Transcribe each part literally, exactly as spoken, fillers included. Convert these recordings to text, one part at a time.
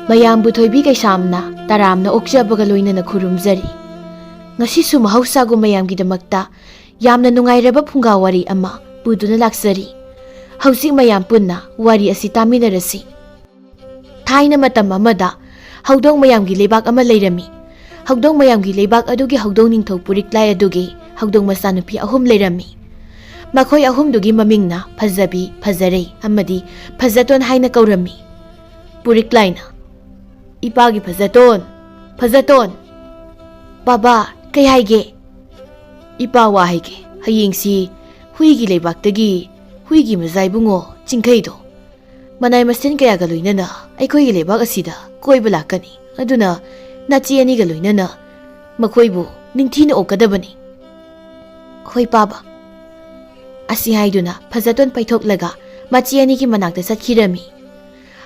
ꯃꯌꯥꯝꯕꯨ ꯊꯣꯏꯕꯤ ꯀꯩꯁꯥꯝꯅ ꯇꯔꯥꯝꯅ ꯑꯣꯛꯆꯕꯒ ꯂꯣꯏꯅꯅ ꯈꯨꯔꯨꯝꯖꯔꯤ꯫ ꯉꯁꯤꯁꯨ ꯃꯍꯧꯁꯥꯒꯨꯝ ꯃꯌꯥꯝꯒꯤꯗꯃꯛꯇ ꯌꯥꯝꯅ ꯅꯨꯡꯉꯥꯏꯔꯕ ꯐꯨꯡꯒꯥ ꯋꯥꯔꯤ ꯑꯃ ꯄꯨꯗꯨꯅ ꯂꯥꯛꯆꯔꯤ꯫ ꯍꯧꯖꯤꯛ ꯃꯌꯥꯝ ꯄꯨꯟꯅ ꯋꯥꯔꯤ ꯑꯁꯤ ꯇꯥꯃꯤꯟꯅꯔꯁꯤ꯫ ꯊꯥꯏꯅ ꯃꯇꯝ ꯑꯃꯗ ꯍꯧꯗꯣꯡ ꯃꯌꯥꯝꯒꯤ ꯂꯩꯕꯥꯛ ꯑꯃ ꯂꯩꯔꯝꯃꯤ꯫ ꯍꯧꯗꯣꯡ ꯃꯌꯥꯝꯒꯤ ꯂꯩꯕꯥꯛ ꯑꯗꯨꯒꯤ ꯍꯧꯗꯣꯡ ꯅꯤꯡꯊꯧ ꯄꯨꯔꯤꯛꯂꯥꯏ ꯑꯗꯨꯒꯤ ꯍꯧꯗꯣꯡ ꯃꯆꯥꯅꯨꯄꯤ ꯑꯍꯨꯝ ꯂꯩꯔꯝꯃꯤ꯫ ꯃꯈꯣꯏ ꯑꯍꯨꯝꯗꯨꯒꯤ ꯃꯃꯤꯡꯅ ꯐꯖꯕꯤ, ꯐꯖꯔꯩ ꯑꯃꯗꯤ ꯐꯖꯇꯣꯟ ꯍꯥꯏꯅ ꯀꯧꯔꯝꯃꯤ꯫ ꯄꯨꯔꯤꯛꯂꯥꯏꯅ, "ꯏꯄꯥꯒꯤ ꯐꯖꯇꯣꯟ, ꯐꯖꯇꯣꯟ!" "ꯕꯥꯕꯥ, ꯀꯩ ꯍꯥꯏꯒꯦ?" "ꯏꯄꯥ ꯋꯥ ꯍꯥꯏꯒꯦ, ꯍꯌꯦꯡꯁꯤ ꯍꯨꯏꯒꯤ ꯂꯩꯕꯥꯛꯇꯒꯤ ꯍꯨꯏꯒꯤ ꯃꯖꯥ ꯏꯕꯨꯡꯉꯣ ꯆꯤꯡꯈꯩꯗꯣ ꯃꯅꯥꯏ ꯃꯁꯤꯟ ꯀꯌꯥꯒ ꯂꯣꯏꯅꯅ ꯑꯩꯈꯣꯏꯒꯤ ꯂꯩꯕꯥꯛ ꯑꯁꯤꯗ ꯀꯣꯏꯕ ꯂꯥꯛꯀꯅꯤ꯫ ꯑꯗꯨꯅ ꯅꯆꯦ ꯑꯅꯤꯒ ꯂꯣꯏꯅꯅ ꯃꯈꯣꯏꯕꯨ ꯅꯤꯡꯊꯤꯅ ꯑꯣꯛꯀꯗꯕꯅꯤ꯫" "ꯍꯣꯏ ꯄꯥꯕ꯫" ꯑꯁꯤ ꯍꯥꯏꯗꯨꯅ ꯐꯖꯇꯣꯟ ꯄꯥꯏꯊꯣꯛꯂꯒ ꯃꯆꯦ ꯑꯅꯤꯒꯤ ꯃꯅꯥꯛꯇ ꯆꯠꯈꯤꯔꯝꯃꯤ꯫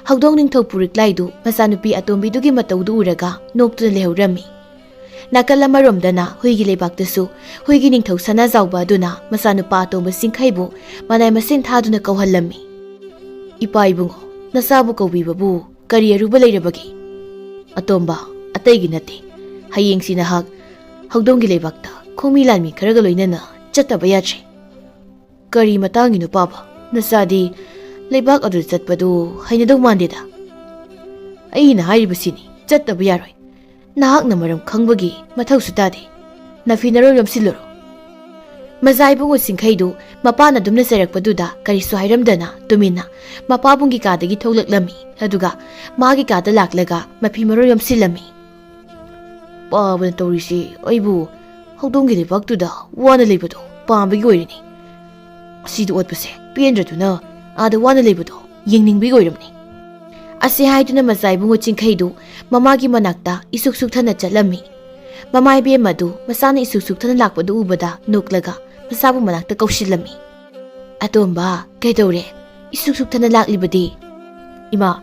ꯍꯧꯗꯣꯡ ꯅꯤꯡꯊꯧ ꯄꯨꯔꯤꯛꯂꯥꯏꯗꯨ ꯃꯆꯥꯅꯨꯄꯤ ꯑꯇꯣꯝꯕꯤꯗꯨꯒꯤ ꯃꯇꯧꯗꯨ ꯎꯔꯒ ꯅꯣꯛꯇꯨꯅ ꯂꯩꯍꯧꯔꯝꯃꯤ꯫ ꯅꯥꯀꯜ ꯑꯃꯔꯣꯝꯗꯅ ꯍꯨꯏꯒꯤ ꯂꯩꯕꯥꯛꯇꯁꯨ ꯍꯨꯏꯒꯤ ꯅꯤꯡꯊꯧ ꯁꯅꯥꯖꯥꯎꯕ ꯑꯗꯨꯅ ꯃꯆꯥꯅꯨꯄꯥ ꯑꯇꯣꯝꯕ ꯆꯤꯡꯈꯩꯕꯨ ꯃꯅꯥꯏ ꯃꯁꯤꯟ ꯊꯥꯗꯨꯅ ꯀꯧꯍꯜꯂꯝꯃꯤ꯫ "ꯏꯄꯥ ꯏꯕꯨꯡꯉꯣ, ꯅꯆꯥꯕꯨ ꯀꯧꯕꯤꯕꯕꯨ ꯀꯔꯤ ꯑꯔꯨꯕ ꯂꯩꯔꯕꯒꯦ?" "ꯑꯇꯣꯝꯕ, ꯑꯇꯩꯒꯤ ꯅꯠꯇꯦ꯫ ꯍꯌꯦꯡꯁꯤ ꯅꯍꯥꯛ ꯍꯧꯗꯣꯡꯒꯤ ꯂꯩꯕꯥꯛꯇ ꯈꯣꯡꯃꯤ ꯂꯥꯟꯃꯤ ꯈꯔꯒ ꯂꯣꯏꯅꯅ ꯆꯠꯇꯕ ꯌꯥꯗ꯭ꯔꯦ꯫" "ꯀꯔꯤ ꯃꯇꯥꯡꯒꯤꯅꯣ ꯄꯥꯕ? ꯅꯆꯥꯗꯤ ꯂꯩꯕꯥꯛ ꯑꯗꯨꯗ ꯆꯠꯄꯗꯨ ꯍꯩꯅꯗꯧ ꯃꯥꯟꯗꯦꯗ꯫" "ꯑꯩꯅ ꯍꯥꯏꯔꯤꯕꯁꯤꯅꯤ, ꯆꯠꯇꯕ ꯌꯥꯔꯣꯏ꯫ ꯅꯍꯥꯛꯅ ꯃꯔꯝ ꯈꯪꯕꯒꯤ ꯃꯊꯧꯁꯨ ꯇꯥꯗꯦ꯫ ꯅꯐꯤ ꯅꯔꯣꯜ ꯌꯣꯝꯁꯤꯜꯂꯨꯔꯣ꯫" ꯃꯖꯥ ꯏꯕꯨꯡꯉꯣ ꯆꯤꯡꯈꯩꯗꯨ ꯃꯄꯥꯅ ꯑꯗꯨꯝꯅ ꯆꯩꯔꯛꯄꯗꯨꯗ ꯀꯔꯤꯁꯨ ꯍꯥꯏꯔꯝꯗꯅ ꯇꯨꯃꯤꯟꯅ ꯃꯄꯥꯕꯨꯡꯒꯤ ꯀꯥꯗꯒꯤ ꯊꯣꯛꯂꯛꯂꯝꯃꯤ꯫ ꯑꯗꯨꯒ ꯃꯥꯒꯤ ꯀꯥꯗ ꯂꯥꯛꯂꯒ ꯃꯐꯤ ꯃꯔꯣꯜ ꯌꯣꯝꯁꯤꯜꯂꯝꯃꯤ꯫ "ꯄꯥꯕꯅ ꯇꯧꯔꯤꯁꯤ ꯑꯩꯕꯨ ꯍꯧꯗꯣꯡꯒꯤ ꯂꯩꯕꯥꯛꯇꯨꯗ ꯋꯥꯅ ꯂꯩꯕꯗꯣ ꯄꯥꯝꯕꯒꯤ ꯑꯣꯏꯔꯤꯅꯤ꯫ ꯑꯁꯤꯗ ꯑꯣꯠꯄꯁꯦ ꯄꯦꯟꯗ꯭ꯔꯗꯨꯅ ꯑꯥꯗ ꯋꯥꯅ ꯂꯩꯕꯗꯣ ꯌꯦꯡꯅꯤꯡꯕꯒꯤ ꯑꯣꯏꯔꯝꯅꯤ꯫" ꯑꯁꯤ ꯍꯥꯏꯗꯨꯅ ꯃꯆꯥ ꯏꯕꯨꯡꯉꯣ ꯆꯤꯡꯈꯩꯗꯨ ꯃꯃꯥꯒꯤ ꯃꯅꯥꯛꯇ ꯏꯁꯨꯛ ꯁꯨꯛꯊꯅ ꯆꯠꯂꯝꯃꯤ꯫ ꯃꯃꯥ ꯏꯕꯦꯝꯃꯗꯨ ꯃꯆꯥꯅ ꯏꯁꯨꯛ ꯁꯨꯛꯊꯅ ꯂꯥꯛꯄꯗꯨ ꯎꯕꯗ ꯅꯣꯛꯂꯒ ꯃꯆꯥꯕꯨ ꯃꯅꯥꯛꯇ ꯀꯧꯁꯤꯜꯂꯝꯃꯤ꯫ "ꯑꯇꯣꯝꯕ, ꯀꯩꯗꯧꯔꯦ? ꯏꯁꯨꯛ ꯁꯨꯛꯊꯅ ꯂꯥꯛꯂꯤꯕꯗꯤ?" "ꯏꯃꯥ,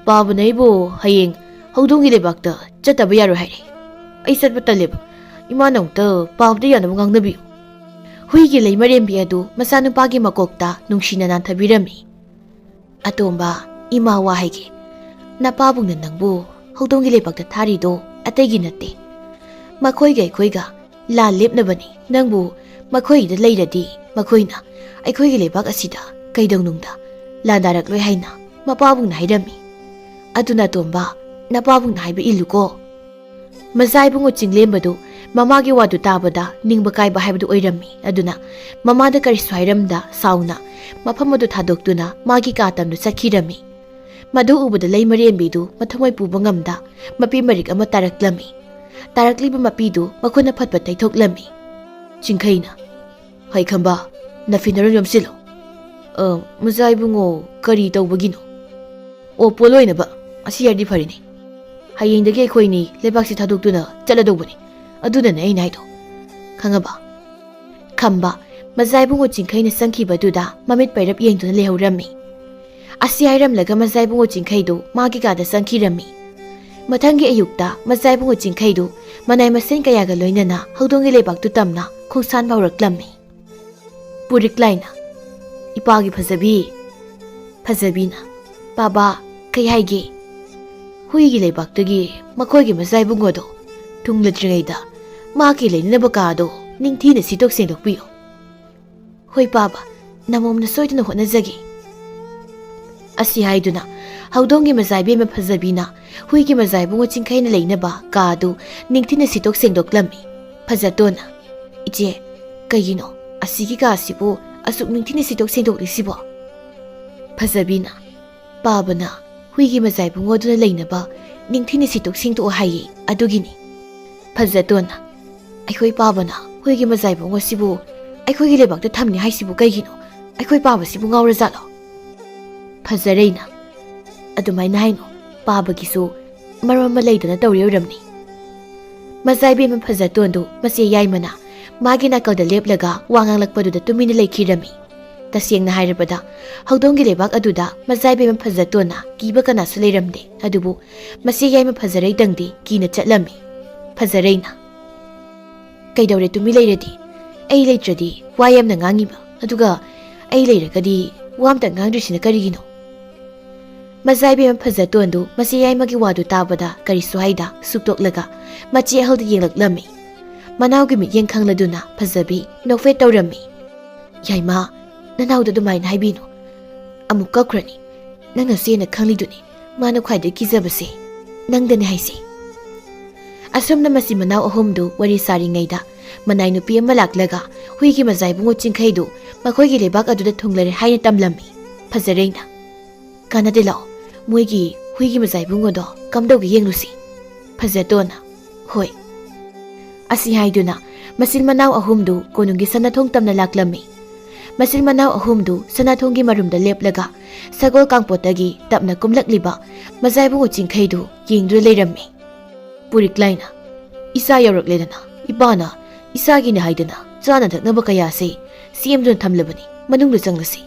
ꯄꯥꯕꯅ ꯑꯩꯕꯨ ꯍꯌꯦꯡ ꯍꯧꯗꯣꯡꯒꯤ ꯂꯩꯕꯥꯛꯇ ꯆꯠꯇꯕ ꯌꯥꯔꯣꯏ ꯍꯥꯏꯔꯦ꯫ ꯑꯩ ꯆꯠꯄ ꯇꯜꯂꯦꯕ꯫ ꯏꯃꯥꯅ ꯑꯃꯨꯛꯇ ꯄꯥꯕꯗ ꯌꯥꯅꯕ ꯉꯥꯡꯅꯕꯤꯌꯨ꯫" ꯍꯨꯏꯒꯤ ꯂꯩꯃꯔꯦꯝꯕꯤ ꯑꯗꯨ ꯃꯆꯥꯅꯨꯄꯥꯒꯤ ꯃꯀꯣꯛꯇ ꯅꯨꯡꯁꯤꯅ ꯅꯥꯟꯊꯕꯤꯔꯝꯃꯤ꯫ "ꯑꯇꯣꯝꯕ, ꯏꯃꯥ ꯋꯥ ꯍꯥꯏꯒꯦ꯫ ꯅꯄꯥꯕꯨꯡꯅ ꯅꯪꯕꯨ ꯍꯧꯗꯣꯡꯒꯤ ꯂꯩꯕꯥꯛꯇ ꯊꯥꯔꯤꯗꯣ ꯑꯇꯩꯒꯤ ꯅꯠꯇꯦ꯫ ꯃꯈꯣꯏꯒ ꯑꯩꯈꯣꯏꯒ ꯂꯥꯟ ꯂꯦꯞꯅꯕꯅꯤ꯫ ꯅꯪꯕꯨ ꯃꯈꯣꯏꯗ ꯂꯩꯔꯗꯤ ꯃꯈꯣꯏꯅ ꯑꯩꯈꯣꯏꯒꯤ ꯂꯩꯕꯥꯛ ꯑꯁꯤꯗ ꯀꯩꯗꯧꯅꯨꯡꯗ ꯂꯥꯟꯗꯥꯔꯛꯂꯣꯏ ꯍꯥꯏꯅ ꯃꯄꯥꯕꯨꯡꯅ ꯍꯥꯏꯔꯝꯃꯤ꯫ ꯑꯗꯨꯅ ꯇꯣꯝꯕ, ꯅꯄꯥꯕꯨꯡꯅ ꯍꯥꯏꯕ ꯏꯜꯂꯨꯀꯣ꯫ ꯃꯆꯥ ꯏꯕꯨꯡꯉꯣ ꯆꯤꯡꯂꯦꯝꯕꯗꯨ ꯃꯃꯥꯒꯤ ꯋꯥꯗꯨ ꯇꯥꯕꯗ ꯅꯤꯡꯕ ꯀꯥꯏꯕ ꯍꯥꯏꯕꯗꯨ ꯑꯣꯏꯔꯝꯃꯤ꯫ ꯑꯗꯨꯅ ꯃꯃꯥꯗ ꯀꯔꯤꯁꯨ ꯍꯥꯏꯔꯝꯗ ꯁꯥꯎꯅ ꯃꯐꯝ ꯑꯗꯨ ꯊꯥꯗꯣꯛꯇꯨꯅ ꯃꯥꯒꯤ ꯀꯥ ꯇꯝꯗ ꯆꯠꯈꯤꯔꯝꯃꯤ꯫ ꯃꯗꯨ ꯎꯕꯗ ꯂꯩ ꯃꯔꯦꯝꯕꯤꯗꯨ ꯃꯊꯃꯣꯏ ꯄꯨꯕ ꯉꯝꯗ ꯃꯄꯤ ꯃꯔꯤꯛ ꯑꯃ ꯇꯥꯔꯛꯂꯝꯃꯤ꯫ ꯇꯥꯔꯛꯂꯤꯕ ꯃꯄꯤꯗꯨ ꯃꯈꯨꯠꯅ ꯐꯠ ꯐꯠ ꯇꯩꯊꯣꯛꯂꯝꯃꯤ꯫ ꯆꯤꯡꯈꯩꯅ, "ꯍꯩꯈꯝꯕ, ꯅꯐꯤ ꯅꯔꯣꯟ ꯌꯣꯝꯁꯤꯜꯂꯨ꯫ ꯑ, ꯃꯆꯥ ꯏꯕꯨꯡꯉꯣ, ꯀꯔꯤ ꯇꯧꯕꯒꯤꯅꯣ?" "ꯑꯣ, ꯄꯣꯠꯂꯣꯏꯅꯕ꯫ ꯑꯁꯤ ꯌꯥꯔꯗꯤ ꯐꯔꯤꯅꯦ꯫ ꯍꯌꯦꯡꯗꯒꯤ ꯑꯩꯈꯣꯏꯅꯤ ꯂꯩꯕꯥꯛꯁꯤ ꯊꯥꯗꯣꯛꯇꯨꯅ ꯆꯠꯂꯗꯧꯕꯅꯤ꯫ ꯑꯗꯨꯅꯅꯦ ꯑꯩꯅ ꯍꯥꯏꯗꯣ꯫ ꯈꯪꯉꯕ?" ꯈꯝꯕ, ꯃꯆꯥ ꯏꯕꯨꯡꯉꯣ ꯆꯤꯡꯈꯩꯅ ꯆꯪꯈꯤꯕꯗꯨꯗ ꯃꯃꯤꯠ ꯄꯩꯔꯞ ꯌꯦꯡꯗꯨꯅ ꯂꯩꯍꯧꯔꯝꯃꯤ꯫ ꯑꯁꯤ ꯍꯥꯏꯔꯝꯂꯒ ꯃꯆꯥ ꯏꯕꯨꯡꯉꯣ ꯆꯤꯡꯈꯩꯗꯨ ꯃꯥꯒꯤ ꯀꯥꯗ ꯆꯪꯈꯤꯔꯝꯃꯤ꯫ ꯃꯊꯪꯒꯤ ꯑꯌꯨꯛꯇ ꯃꯆꯥ ꯏꯕꯨꯡꯉꯣ ꯆꯤꯡꯈꯩꯗꯨ ꯃꯅꯥꯏ ꯃꯁꯤꯟ ꯀꯌꯥꯒ ꯂꯣꯏꯅꯅ ꯍꯧꯗꯣꯡꯒꯤ ꯂꯩꯕꯥꯛꯇꯨ ꯇꯝꯅ ꯈꯣꯡꯁꯥꯟꯕ ꯍꯧꯔꯛꯂꯝꯃꯤ꯫ ꯄꯨꯔꯤꯛ ꯂꯥꯏꯅ, "ꯏꯄꯥꯒꯤ ꯐꯖꯕꯤ!" ꯐꯖꯕꯤꯅ, "ꯄꯥꯕꯥ, ꯀꯩ ꯍꯥꯏꯒꯦ?" "ꯍꯨꯏꯒꯤ ꯂꯩꯕꯥꯛꯇꯒꯤ ꯃꯈꯣꯏꯒꯤ ꯃꯆꯥ ꯏꯕꯨꯡꯉꯣꯗꯣ ꯊꯨꯡꯂꯗ꯭ꯔꯤꯉꯩꯗ ꯃꯍꯥꯛꯀꯤ ꯂꯩꯅꯅꯕ ꯀꯥꯗꯣ ꯅꯤꯡꯊꯤꯅ ꯁꯤꯠꯇꯣꯛ ꯁꯦꯡꯗꯣꯛꯄꯤꯌꯨ꯫" "ꯍꯣꯏ ꯄꯥꯕ, ꯅꯃꯣꯝꯅ ꯁꯣꯏꯗꯅ ꯍꯣꯠꯅꯖꯒꯦ꯫" ꯑꯁꯤ ꯍꯥꯏꯗꯨꯅ ꯍꯧꯗꯣꯡꯒꯤ ꯃꯆꯥ ꯏꯕꯦꯝꯃ ꯐꯖꯕꯤꯅ ꯍꯨꯏꯒꯤ ꯃꯆꯥ ꯏꯕꯨꯡꯉꯣ ꯆꯤꯡꯈꯩꯅ ꯂꯩꯅꯕ ꯀꯥ ꯑꯗꯨ ꯅꯤꯡꯊꯤꯅ ꯁꯤꯠꯇꯣꯛ ꯁꯦꯡꯗꯣꯛꯂꯝꯃꯤ꯫ ꯐꯖꯇꯣꯟꯅ, "ꯏꯆꯦ, ꯀꯩꯒꯤꯅꯣ ꯑꯁꯤꯒꯤ ꯀꯥ ꯑꯁꯤꯕꯨ ꯑꯁꯨꯛ ꯅꯤꯡꯊꯤꯅ ꯁꯤꯠꯇꯣꯛ ꯁꯦꯡꯗꯣꯛꯂꯤꯁꯤꯕꯣ?" ꯐꯖꯕꯤꯅ, "ꯄꯥꯕꯅ ꯍꯨꯏꯒꯤ ꯃꯆꯥ ꯏꯕꯨꯡꯉꯣꯗꯨꯅ ꯂꯩꯅꯕ ꯅꯤꯡꯊꯤꯅ ꯁꯤꯠꯇꯣꯛ ꯁꯦꯡꯗꯣꯛꯑꯣ ꯍꯥꯏꯌꯦ, ꯑꯗꯨꯒꯤꯅꯤ꯫" ꯐꯖꯇꯣꯟꯅ, "ꯑꯩꯈꯣꯏ ꯄꯥꯕꯅ ꯍꯨꯏꯒꯤ ꯃꯆꯥ ꯏꯕꯨꯡꯉꯣꯁꯤꯕꯨ ꯑꯩꯈꯣꯏꯒꯤ ꯂꯩꯕꯥꯛꯇ ꯊꯝꯅꯤ ꯍꯥꯏꯁꯤꯕꯨ ꯀꯩꯒꯤꯅꯣ? ꯑꯩꯈꯣꯏ ꯄꯥꯕꯁꯤꯕꯨ ꯉꯥꯎꯔꯖꯥꯠꯂꯣ?" ꯐꯖꯔꯩꯅ, "ꯑꯗꯨꯃꯥꯏꯅ ꯍꯥꯏꯅꯣ, ꯄꯥꯕꯒꯤꯁꯨ ꯃꯔꯝ ꯑꯃ ꯂꯩꯗꯅ ꯇꯧꯔꯤ ꯑꯣꯏꯔꯝꯅꯤ꯫" ꯃꯆꯥ ꯏꯕꯦꯝꯃ ꯐꯖꯇꯣꯟꯗꯨ ꯃꯆꯦ ꯌꯥꯏꯃꯅ ꯃꯥꯒꯤ ꯅꯥꯀꯜꯗ ꯂꯦꯞꯂꯒ ꯋꯥ ꯉꯥꯡꯂꯛꯄꯗꯨꯗ ꯇꯨꯃꯤꯟꯅ ꯂꯩꯈꯤꯔꯝꯃꯤ꯫ ꯇꯁꯦꯡꯅ ꯍꯥꯏꯔꯕꯗ, ꯍꯧꯗꯣꯡꯒꯤ ꯂꯩꯕꯥꯛ ꯑꯗꯨꯗ ꯃꯆꯥ ꯏꯕꯦꯝꯃ ꯐꯖꯇꯣꯟꯅ ꯀꯤꯕ ꯀꯅꯥꯁꯨ ꯂꯩꯔꯝꯗꯦ꯫ ꯑꯗꯨꯕꯨ ꯃꯆꯦ ꯌꯥꯏꯃ ꯐꯖꯔꯩꯗꯪꯗꯤ ꯀꯤꯅ ꯆꯠꯂꯝꯃꯤ꯫ ꯐꯖꯔꯩꯅ, "ꯀꯩꯗꯧꯔꯦ ꯇꯨꯃꯤꯟ ꯂꯩꯔꯗꯤ? ꯑꯩ ꯂꯩꯇ꯭ꯔꯗꯤ ꯋꯥ ꯌꯥꯝꯅ ꯉꯥꯡꯉꯤꯕ, ꯑꯗꯨꯒ ꯑꯩ ꯂꯩꯔꯒꯗꯤ ꯋꯥ ꯑꯝꯇ ꯉꯥꯡꯗ꯭ꯔꯤꯁꯤꯅ ꯀꯔꯤꯒꯤꯅꯣ?" ꯃꯖꯥꯏꯕꯤ ꯑꯃ ꯐꯖꯇꯣꯟꯗꯨ ꯃꯆꯦ ꯌꯥꯏꯃꯒꯤ ꯋꯥꯗꯨ ꯇꯥꯕꯗ ꯀꯔꯤꯁꯨ ꯍꯥꯏꯗ ꯁꯨꯛꯇꯣꯛꯂꯒ ꯃꯆꯦ ꯑꯍꯜꯗ ꯌꯦꯡꯂꯛꯂꯝꯃꯤ꯫ ꯃꯅꯥꯎꯒꯤ ꯃꯤꯠꯌꯦꯡ ꯈꯪꯂꯗꯨꯅ ꯐꯖꯕꯤ ꯅꯣꯛꯐꯦꯠ ꯇꯧꯔꯝꯃꯤ꯫ "ꯌꯥꯏꯃ, ꯅꯅꯥꯎꯗ ꯑꯗꯨꯃꯥꯏꯅ ꯍꯥꯏꯕꯤꯅꯨ꯫ ꯑꯃꯨꯛ ꯀꯞꯈ꯭ꯔꯅꯤ꯫ ꯅꯪꯅ ꯆꯦꯅ ꯈꯪꯂꯤꯗꯨꯅꯤ, ꯃꯥꯅ ꯈ꯭ꯋꯥꯏꯗꯒꯤ ꯀꯤꯖꯕꯁꯦ ꯅꯪꯗꯅꯦ ꯍꯥꯏꯁꯦ"꯫ ꯑꯁꯨꯝꯅ ꯃꯆꯤꯟ ꯃꯅꯥꯎ ꯑꯍꯨꯝꯗꯨ ꯋꯥꯔꯤ ꯁꯥꯔꯤꯉꯩꯗ ꯃꯅꯥꯏ ꯅꯨꯄꯤ ꯑꯃ ꯂꯥꯛꯂꯒ ꯍꯨꯏꯒꯤ ꯃꯖꯥꯏꯕꯨꯡꯉꯣ ꯆꯤꯡꯈꯩꯗꯨ ꯃꯈꯣꯏꯒꯤ ꯂꯩꯕꯥꯛ ꯑꯗꯨꯗ ꯊꯨꯡꯂꯔꯦ ꯍꯥꯏꯅ ꯇꯝꯂꯝꯃꯤ꯫ ꯐꯖꯔꯩꯅ, "ꯀꯥꯟꯅꯗꯦ, ꯂꯥꯛꯑꯣ, ꯃꯣꯏꯒꯤ ꯍꯨꯏꯒꯤ ꯃꯖꯥꯏꯕꯨꯡꯉꯣꯗꯣ ꯀꯝꯗꯧꯒꯦ ꯌꯦꯡꯂꯨꯁꯤ"꯫ ꯐꯖꯇꯣꯟꯅ, "ꯍꯣꯏ"꯫ ꯑꯁꯤ ꯍꯥꯏꯗꯨꯅ ꯃꯆꯤꯟ ꯃꯅꯥꯎ ꯑꯍꯨꯝꯗꯨ ꯀꯣꯅꯨꯡꯒꯤ ꯁꯅꯥꯊꯣꯡ ꯇꯝꯅ ꯂꯥꯛꯂꯝꯃꯤ꯫ ꯃꯆꯤꯟ ꯃꯅꯥꯎ ꯑꯍꯨꯝꯗꯨ ꯁꯅꯥꯊꯣꯡꯒꯤ ꯃꯔꯨꯝꯗ ꯂꯦꯞꯂꯒ ꯁꯒꯣꯜ ꯀꯥꯡꯄꯣꯠꯇꯒꯤ ꯇꯞꯅ ꯀꯨꯝꯂꯛꯂꯤꯕ ꯃꯖꯥꯏꯕꯨꯡꯉꯣ ꯆꯤꯡꯈꯩꯗꯨ ꯌꯦꯡꯗꯨꯅ ꯂꯩꯔꯝꯃꯤ꯫ ꯄꯨꯔꯤꯛꯂꯥꯏꯅ, "ꯏꯆꯥ ꯌꯧꯔꯛꯂꯦꯗꯅ, ꯏꯄꯥꯅ ꯏꯆꯥꯒꯤꯅꯦ ꯍꯥꯏꯗꯅ ꯆꯥꯅ ꯊꯛꯅꯕ ꯀꯌꯥꯁꯦ ꯁꯦꯝꯗꯨꯅ ꯊꯝꯂꯕꯅꯤ, ꯃꯅꯨꯡꯗ ꯆꯪꯂꯁꯤ"꯫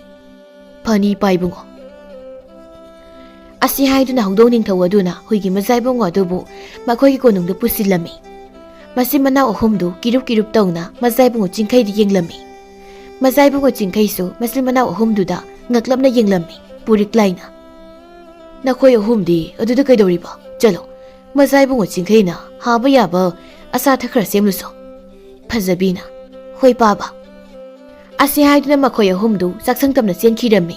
"ꯐꯅꯤ, ꯏꯄꯥ ꯏꯕꯨꯡꯉꯣ"꯫ ꯑꯁꯤ ꯍꯥꯏꯗꯨꯅ ꯍꯧꯗꯣꯡ ꯅꯤꯡꯊꯧ ꯑꯗꯨꯅ ꯍꯨꯏꯒꯤ ꯃꯖꯥꯏꯕꯨꯡꯉꯣ ꯑꯗꯨꯕꯨ ꯃꯈꯣꯏꯒꯤ ꯀꯣꯅꯨꯡꯗ ꯄꯨꯁꯤꯜꯂꯝꯃꯤ꯫ ꯃꯆꯤꯟ ꯃꯅꯥꯎ ꯑꯍꯨꯝꯗꯨ ꯀꯤꯔꯨꯞ ꯀꯤꯔꯨꯞ ꯇꯧꯅ ꯃꯖꯥꯏꯕꯨꯡꯉꯣ ꯆꯤꯡꯈꯩꯗ ꯌꯦꯡꯂꯝꯃꯤ꯫ ꯃꯖꯥꯏꯕꯨꯡꯉꯣ ꯆꯤꯡꯈꯩꯁꯨ ꯃꯆꯤꯟ ꯃꯅꯥꯎ ꯑꯍꯨꯝꯗꯨꯗ ꯉꯛꯂꯞꯅ ꯌꯦꯡꯂꯝꯃꯤ꯫ ꯄꯨꯔꯤꯛꯂꯥꯏꯅ, "ꯅꯈꯣꯏ ꯑꯍꯨꯝꯗꯤ ꯑꯗꯨꯗ ꯀꯩꯗꯧꯔꯤꯕ? ꯆꯠꯂꯣ, ꯃꯖꯥꯏꯕꯨꯡꯉꯣ ꯆꯤꯡꯈꯩꯅ ꯍꯥꯕ ꯌꯥꯕ ꯑꯆꯥ ꯑꯊꯛ ꯈꯔ ꯁꯦꯝꯂꯨꯁꯣ"꯫ ꯐꯖꯕꯤꯅ, "ꯍꯣꯏ, ꯄꯥꯕ"꯫ ꯑꯁꯤ ꯍꯥꯏꯗꯨꯅ ꯃꯈꯣꯏ ꯑꯍꯨꯝꯗꯨ ꯆꯥꯛꯁꯪ ꯇꯝꯅ ꯆꯦꯟꯈꯤꯔꯝꯃꯤ꯫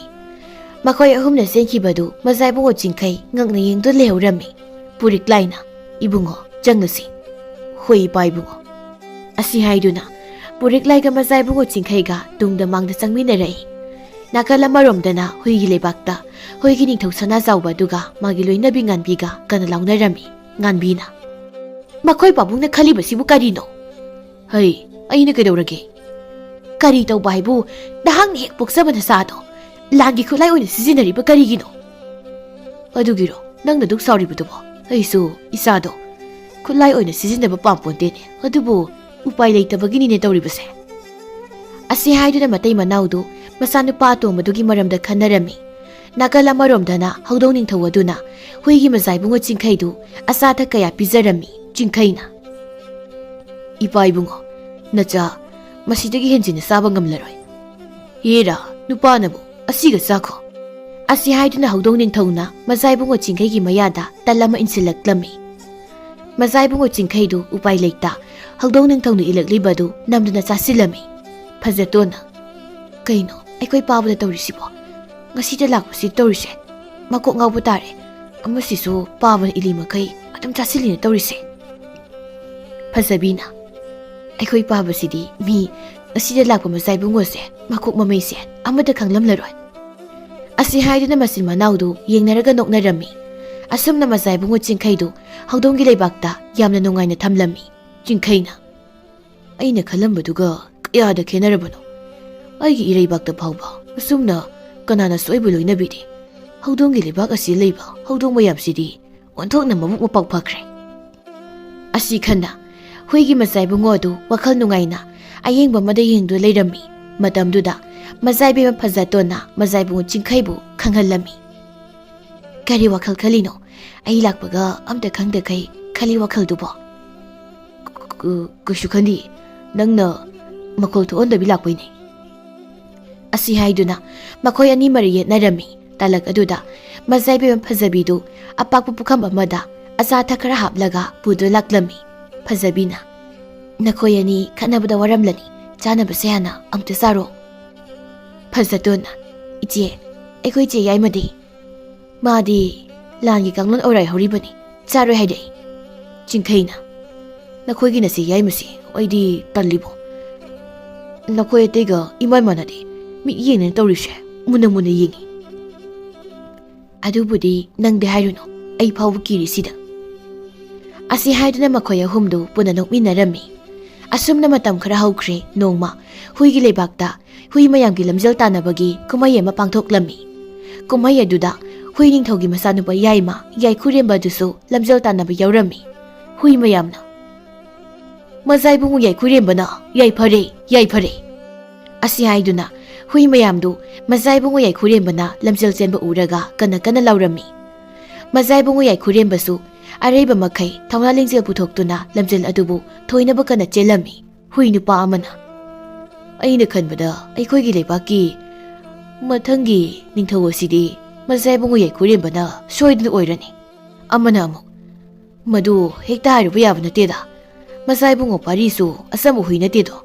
ꯃꯈꯣꯏ ꯑꯍꯨꯝꯅ ꯆꯦꯟꯈꯤꯕꯗꯨ ꯃꯖꯥꯏꯕꯨꯡꯉꯣ ꯆꯤꯡꯈꯩ ꯉꯛꯅ ꯌꯦꯡꯗꯨꯅ ꯂꯩꯍꯧꯔꯝꯃꯤ꯫ ꯄꯨꯔꯤꯛꯂꯥꯏꯅ, "ꯏꯕꯨꯡꯉꯣ, ꯆꯪꯂꯁꯤ"꯫ "ꯍꯣꯏ, ꯏꯄꯥ ꯏꯕꯨꯡꯉꯣ"꯫ ꯑꯁꯤ ꯍꯥꯏꯗꯨꯅ ꯄꯨꯔꯤꯛꯂꯥꯏꯒ ꯃꯖꯥꯏꯕꯨꯡꯉꯣ ꯆꯤꯡꯈꯩꯒ ꯇꯨꯡꯗ ꯃꯥꯡꯗ ꯆꯪꯃꯤꯟꯅꯔꯛꯏ꯫ ꯅꯥꯀꯜ ꯑꯃꯔꯣꯝꯗꯅ ꯍꯨꯏꯒꯤ ꯂꯩꯕꯥꯛꯇ ꯍꯨꯏꯒꯤ ꯅꯤꯡꯊꯧ ꯁꯅꯥꯖꯥꯎꯕ ꯑꯗꯨꯒ ꯃꯥꯒꯤ ꯂꯣꯏꯅꯕꯤ ꯉꯥꯟꯕꯤꯒ ꯀꯟꯅ ꯂꯥꯎꯅꯔꯝꯃꯤ꯫ ꯉꯥꯟꯕꯤꯅ, "ꯃꯈꯣꯏ ꯄꯥꯕꯨꯡꯅ ꯈꯜꯂꯤꯕꯁꯤꯕꯨ ꯀꯔꯤꯅꯣ?" "ꯍꯩ, ꯑꯩꯅ ꯀꯩꯗꯧꯔꯒꯦ?" "ꯀꯔꯤ ꯇꯧꯕ ꯍꯥꯏꯕꯨ, ꯅꯍꯥꯛꯅ ꯍꯦꯛ ꯄꯣꯛꯆꯕ ꯅꯆꯥꯗꯣ ꯂꯥꯟꯒꯤ ꯈꯨꯠꯂꯥꯏ ꯑꯣꯏꯅ ꯁꯤꯖꯤꯟꯅꯔꯤꯕ ꯀꯔꯤꯒꯤꯅꯣ?" "ꯑꯗꯨꯒꯤꯔꯣ ꯅꯪꯅ ꯗꯨꯛ ꯁꯥꯎꯔꯤꯕꯗꯨꯕꯣ? ꯑꯩꯁꯨ ꯏꯆꯥꯗꯣ ꯈꯨꯠꯂꯥꯏ ꯑꯣꯏꯅ ꯁꯤꯖꯤꯟꯅꯕ ꯄꯥꯝꯄꯣꯟꯇꯦꯅꯦ, ꯑꯗꯨꯕꯨ ꯎꯄꯥꯏ ꯂꯩꯇꯕꯒꯤꯅꯤꯅꯦ ꯇꯧꯔꯤꯕꯁꯦ"꯫ ꯑꯁꯤ ꯍꯥꯏꯗꯨꯅ ꯃꯇꯩ ꯃꯅꯥꯎꯗꯨ ꯃꯆꯥꯅꯨꯄꯥ ꯑꯇꯣꯝꯕꯗꯨꯒꯤ ꯃꯔꯝꯗ ꯈꯟꯅꯔꯝꯃꯤ꯫ ꯅꯥꯀꯜ ꯑꯃꯔꯣꯝꯗꯅ ꯍꯧꯗꯣꯡ ꯅꯤꯡꯊꯧ ꯑꯗꯨꯅ ꯍꯨꯏꯒꯤ ꯃꯖꯥꯏꯕꯨꯡꯉꯣ ꯆꯤꯡꯈꯩꯗꯨ ꯑꯆꯥ ꯑꯊꯛ ꯀꯌꯥ ꯄꯤꯖꯔꯝꯃꯤ꯫ ꯆꯤꯡꯈꯩꯅ, "ꯏꯄꯥ ꯏꯕꯨꯡꯉꯣ, ꯅꯆꯥ ꯃꯁꯤꯗꯒꯤ ꯍꯦꯟꯖꯤꯟꯅ ꯆꯥꯕ ꯉꯝꯂꯔꯣꯏ꯫ ꯍꯦꯔꯥ, ꯅꯨꯄꯥꯅꯕꯨ ꯑꯁꯤꯒ ꯆꯥꯈꯣ"꯫ ꯑꯁꯤ ꯍꯥꯏꯗꯨꯅ ꯍꯧꯗꯣꯡ ꯅꯤꯡꯊꯧꯅ ꯃꯖꯥ ꯏꯕꯨꯡꯉꯣ ꯆꯤꯡꯈꯩꯒꯤ ꯃꯌꯥꯗ ꯇꯜ ꯑꯃ ꯏꯟꯁꯤꯜꯂꯛꯂꯝꯃꯤ꯫ ꯃꯖꯥ ꯏꯕꯨꯡꯉꯣ ꯆꯤꯡꯈꯩꯗꯨ ꯎꯄꯥꯏ ꯂꯩꯇ ꯍꯧꯗꯣꯡ ꯅꯤꯡꯊꯧꯅ ꯏꯜꯂꯛꯂꯤꯕꯗꯨ ꯅꯝꯗꯨꯅ ꯆꯥꯁꯤꯜꯂꯝꯃꯤ꯫ ꯐꯖꯇꯣꯟꯅ, "ꯀꯩꯅꯣ ꯑꯩꯈꯣꯏ ꯄꯥꯕꯗ ꯇꯧꯔꯤꯁꯤꯕꯣ? ꯉꯁꯤꯗ ꯂꯥꯛꯄꯁꯤ ꯇꯧꯔꯤꯁꯦ? ꯃꯀꯣꯛ ꯉꯥꯎꯕ ꯇꯥꯔꯦ꯫ ꯑꯃꯁꯤꯁꯨ ꯄꯥꯕꯅ ꯏꯜꯂꯤ ꯃꯈꯩ ꯑꯗꯨꯝ ꯆꯥꯁꯤꯜꯂꯤꯅ ꯇꯧꯔꯤꯁꯦ?" ꯐꯖꯕꯤꯅ, "ꯑꯩꯈꯣꯏ ꯄꯥꯕꯁꯤꯗꯤ ꯃꯤ ꯉꯁꯤꯗ ꯂꯥꯛꯄ ꯃꯆꯥ ꯏꯕꯨꯡꯉꯣꯁꯦ ꯃꯀꯣꯛ ꯃꯃꯩꯁꯦ ꯑꯃꯠꯇ ꯈꯪꯂꯝꯂꯔꯣꯏ"꯫ ꯑꯁꯤ ꯍꯥꯏꯗꯨꯅ ꯃꯆꯤꯟ ꯃꯅꯥꯎꯗꯨ ꯌꯦꯡꯅꯔꯒ ꯅꯣꯛꯅꯔꯝꯃꯤ꯫ ꯑꯁꯨꯝꯅ ꯃꯆꯥ ꯏꯕꯨꯡꯉꯣ ꯆꯤꯡꯈꯩꯗꯨ ꯍꯧꯗꯣꯡꯒꯤ ꯂꯩꯕꯥꯛꯇ ꯌꯥꯝꯅ ꯅꯨꯡꯉꯥꯏꯅ ꯊꯝꯂꯝꯃꯤ꯫ ꯆꯤꯡꯈꯩꯅ, "ꯑꯩꯅ ꯈꯜꯂꯝꯕꯗꯨꯒ ꯀꯌꯥꯗ ꯈꯦꯠꯅꯔꯕꯅꯣ? ꯑꯩꯒꯤ ꯏꯔꯩꯕꯥꯛꯇ ꯐꯥꯎꯕ ꯑꯁꯨꯝꯅ ꯀꯅꯥꯅꯁꯨ ꯑꯩꯕꯨ ꯂꯣꯏꯅꯕꯤꯗꯦ꯫ ꯍꯧꯗꯣꯡꯒꯤ ꯂꯩꯕꯥꯛ ꯑꯁꯤꯗ ꯂꯩꯕ ꯍꯧꯗꯣꯡ ꯃꯌꯥꯝꯁꯤꯗꯤ ꯑꯣꯟꯊꯣꯛꯅ ꯃꯕꯨꯛ ꯃꯄꯥꯎ ꯐꯈ꯭ꯔꯦ"꯫ ꯑꯁꯤ ꯈꯟꯅ ꯍꯨꯏꯒꯤ ꯃꯆꯥ ꯏꯕꯨꯡꯉꯣ ꯑꯗꯨ ꯋꯥꯈꯜ ꯅꯨꯡꯉꯥꯏꯅ ꯑꯌꯦꯡꯕ ꯑꯃꯗ ꯌꯦꯡꯗꯨꯅ ꯂꯩꯔꯝꯃꯤ꯫ ꯃꯇꯝꯗꯨꯗ ꯃꯆꯥ ꯏꯕꯦꯝꯃ ꯐꯖꯇꯣꯟꯅ ꯃꯆꯥ ꯏꯕꯨꯡꯉꯣ ꯆꯤꯡꯈꯩꯕꯨ ꯈꯪꯍꯜꯂꯝꯃꯤ꯫ "ꯀꯔꯤ ꯋꯥꯈꯜ ꯈꯜꯂꯤꯅꯣ? ꯑꯩ ꯂꯥꯛꯄꯒ ꯑꯝꯇ ꯈꯪꯗꯈꯩ ꯈꯜꯂꯤ ꯋꯥꯈꯜꯗꯨꯕꯣ?" "ꯀ-, ꯀꯩꯁꯨ ꯈꯟꯗꯦ꯫ ꯅꯪꯅ ꯃꯈꯣꯜ ꯊꯣꯛꯍꯟꯗꯕꯤ ꯂꯥꯛꯄꯩꯅꯦ"꯫ ꯑꯁꯤ ꯍꯥꯏꯗꯨꯅ ꯃꯈꯣꯏ ꯑꯅꯤ ꯃꯔꯩ ꯌꯦꯠꯅꯔꯝꯃꯤ꯫ ꯇꯥꯂꯛ ꯑꯗꯨꯗ ꯃꯆꯥ ꯏꯕꯦꯝꯃ ꯐꯖꯕꯤꯗꯨ ꯑꯄꯥꯛꯄ ꯄꯨꯈꯝ ꯑꯃꯗ ꯑꯆꯥ ꯑꯊꯛ ꯈꯔ ꯍꯥꯞꯂꯒ ꯄꯨꯗꯨꯅ ꯂꯥꯛꯂꯝꯃꯤ꯫ ꯐꯖꯕꯤꯅ, "ꯅꯈꯣꯏ ꯑꯅꯤ ꯈꯠꯅꯕꯗ ꯋꯥꯔꯝꯂꯅꯤ, ꯆꯥꯅꯕꯁꯦ ꯍꯥꯟꯅ ꯑꯝꯇ ꯆꯥꯔꯣ"꯫ ꯐꯖꯇꯣꯟꯅ, "ꯏꯆꯦ, ꯑꯩꯈꯣꯏ ꯏꯆꯦ ꯌꯥꯏꯃꯗꯤ?" "ꯃꯥꯗꯤ ꯂꯥꯟꯒꯤ ꯀꯥꯡꯂꯣꯟ ꯑꯣꯔꯥꯏ ꯍꯧꯔꯤꯕꯅꯤ, ꯆꯥꯔꯣꯏ ꯍꯥꯏꯔꯛꯏ"꯫ ꯆꯤꯡꯈꯩꯅ, "ꯅꯈꯣꯏꯒꯤ ꯅꯆꯦ ꯌꯥꯏꯃꯁꯤ ꯑꯩꯗꯤ ꯇꯜꯂꯤꯕꯣ꯫ ꯅꯈꯣꯏ ꯑꯇꯩꯒ ꯏꯃꯥꯟ ꯃꯥꯟꯅꯗꯦ, ꯃꯤꯠ ꯌꯦꯡꯅꯅ ꯇꯧꯔꯤꯁꯦ, ꯃꯨꯟꯅ ꯃꯨꯟꯅ ꯌꯦꯡꯉꯤ"꯫ "ꯑꯗꯨꯕꯨꯗꯤ ꯅꯪꯗꯤ ꯍꯥꯏꯔꯨꯅꯨ, ꯑꯩ ꯐꯥꯎꯕ ꯀꯤꯔꯤꯁꯤꯗ"꯫ ꯑꯁꯤ ꯍꯥꯏꯗꯨꯅ ꯃꯈꯣꯏ ꯑꯍꯨꯝꯗꯨ ꯄꯨꯟꯅ ꯅꯣꯛꯃꯤꯟꯅꯔꯝꯃꯤ꯫ ꯑꯁꯨꯝꯅ ꯃꯇꯝ ꯈꯔ ꯍꯧꯈ꯭ꯔꯦ꯫ ꯅꯣꯡꯃ ꯍꯨꯏꯒꯤ ꯂꯩꯕꯥꯛꯇ ꯍꯨꯏ ꯃꯌꯥꯝꯒꯤ ꯂꯝꯖꯦꯜ ꯇꯥꯟꯅꯕꯒꯤ ꯀꯨꯝꯍꯩ ꯑꯃ ꯄꯥꯡꯊꯣꯛꯂꯝꯃꯤ꯫ ꯀꯨꯝꯍꯩ ꯑꯗꯨꯗ ꯍꯨꯏ ꯅꯤꯡꯊꯧꯒꯤ ꯃꯆꯥꯅꯨꯄꯥ ꯌꯥꯏꯃ ꯌꯥꯏꯈꯨꯔꯦꯝꯕ ꯑꯗꯨꯁꯨ ꯂꯝꯖꯦꯜ ꯇꯥꯟꯅꯕ ꯌꯥꯎꯔꯝꯃꯤ꯫ ꯍꯨꯏ ꯃꯌꯥꯝꯅ, "ꯃꯆꯥ ꯏꯕꯨꯡꯉꯣ ꯌꯥꯏꯈꯨꯔꯦꯝꯕꯅ ꯌꯥꯏꯐꯔꯦ, ꯌꯥꯏꯐꯔꯦ"꯫ ꯑꯁꯤ ꯍꯥꯏꯗꯨꯅ ꯍꯨꯏ ꯃꯌꯥꯝꯗꯨ ꯃꯆꯥ ꯏꯕꯨꯡꯉꯣ ꯌꯥꯏꯈꯨꯔꯦꯝꯕꯅ ꯂꯝꯖꯦꯜ ꯆꯦꯟꯕ ꯎꯔꯒ ꯀꯟꯅ ꯀꯟꯅ ꯂꯥꯎꯔꯝꯃꯤ꯫ ꯃꯆꯥ ꯏꯕꯨꯡꯉꯣ ꯌꯥꯏꯈꯨꯔꯦꯝꯕꯁꯨ ꯑꯔꯩꯕ ꯃꯈꯩ ꯊꯧꯅꯥ ꯂꯤꯡꯖꯦꯜ ꯄꯨꯊꯣꯛꯇꯨꯅ ꯂꯝꯖꯦꯜ ꯑꯗꯨꯕꯨ ꯊꯣꯏꯅꯕ ꯀꯟꯅ ꯆꯦꯜꯂꯝꯃꯤ꯫ ꯍꯨꯏ ꯅꯨꯄꯥ ꯑꯃꯅ, "ꯑꯩꯅ ꯈꯟꯕꯗ ꯑꯩꯈꯣꯏꯒꯤ ꯂꯩꯕꯥꯛꯀꯤ ꯃꯊꯪꯒꯤ ꯅꯤꯡꯊꯧ ꯑꯁꯤꯗꯤ ꯃꯆꯥ ꯏꯕꯨꯡꯉꯣ ꯌꯥꯏꯈꯨꯔꯦꯝꯕꯅ ꯁꯣꯏꯗꯅ ꯑꯣꯏꯔꯅꯤ꯫ ꯑꯃꯅ ꯑꯃꯨꯛ, "ꯃꯗꯨ ꯍꯦꯛꯇ ꯍꯥꯏꯔꯨꯕ ꯌꯥꯕ ꯅꯠꯇꯦꯗ꯫ ꯃꯆꯥ ꯏꯕꯨꯡꯉꯣ ꯄꯥꯔꯤꯁꯨ ꯑꯆꯝꯕ ꯍꯨꯏ ꯅꯠꯇꯦꯗꯣ꯫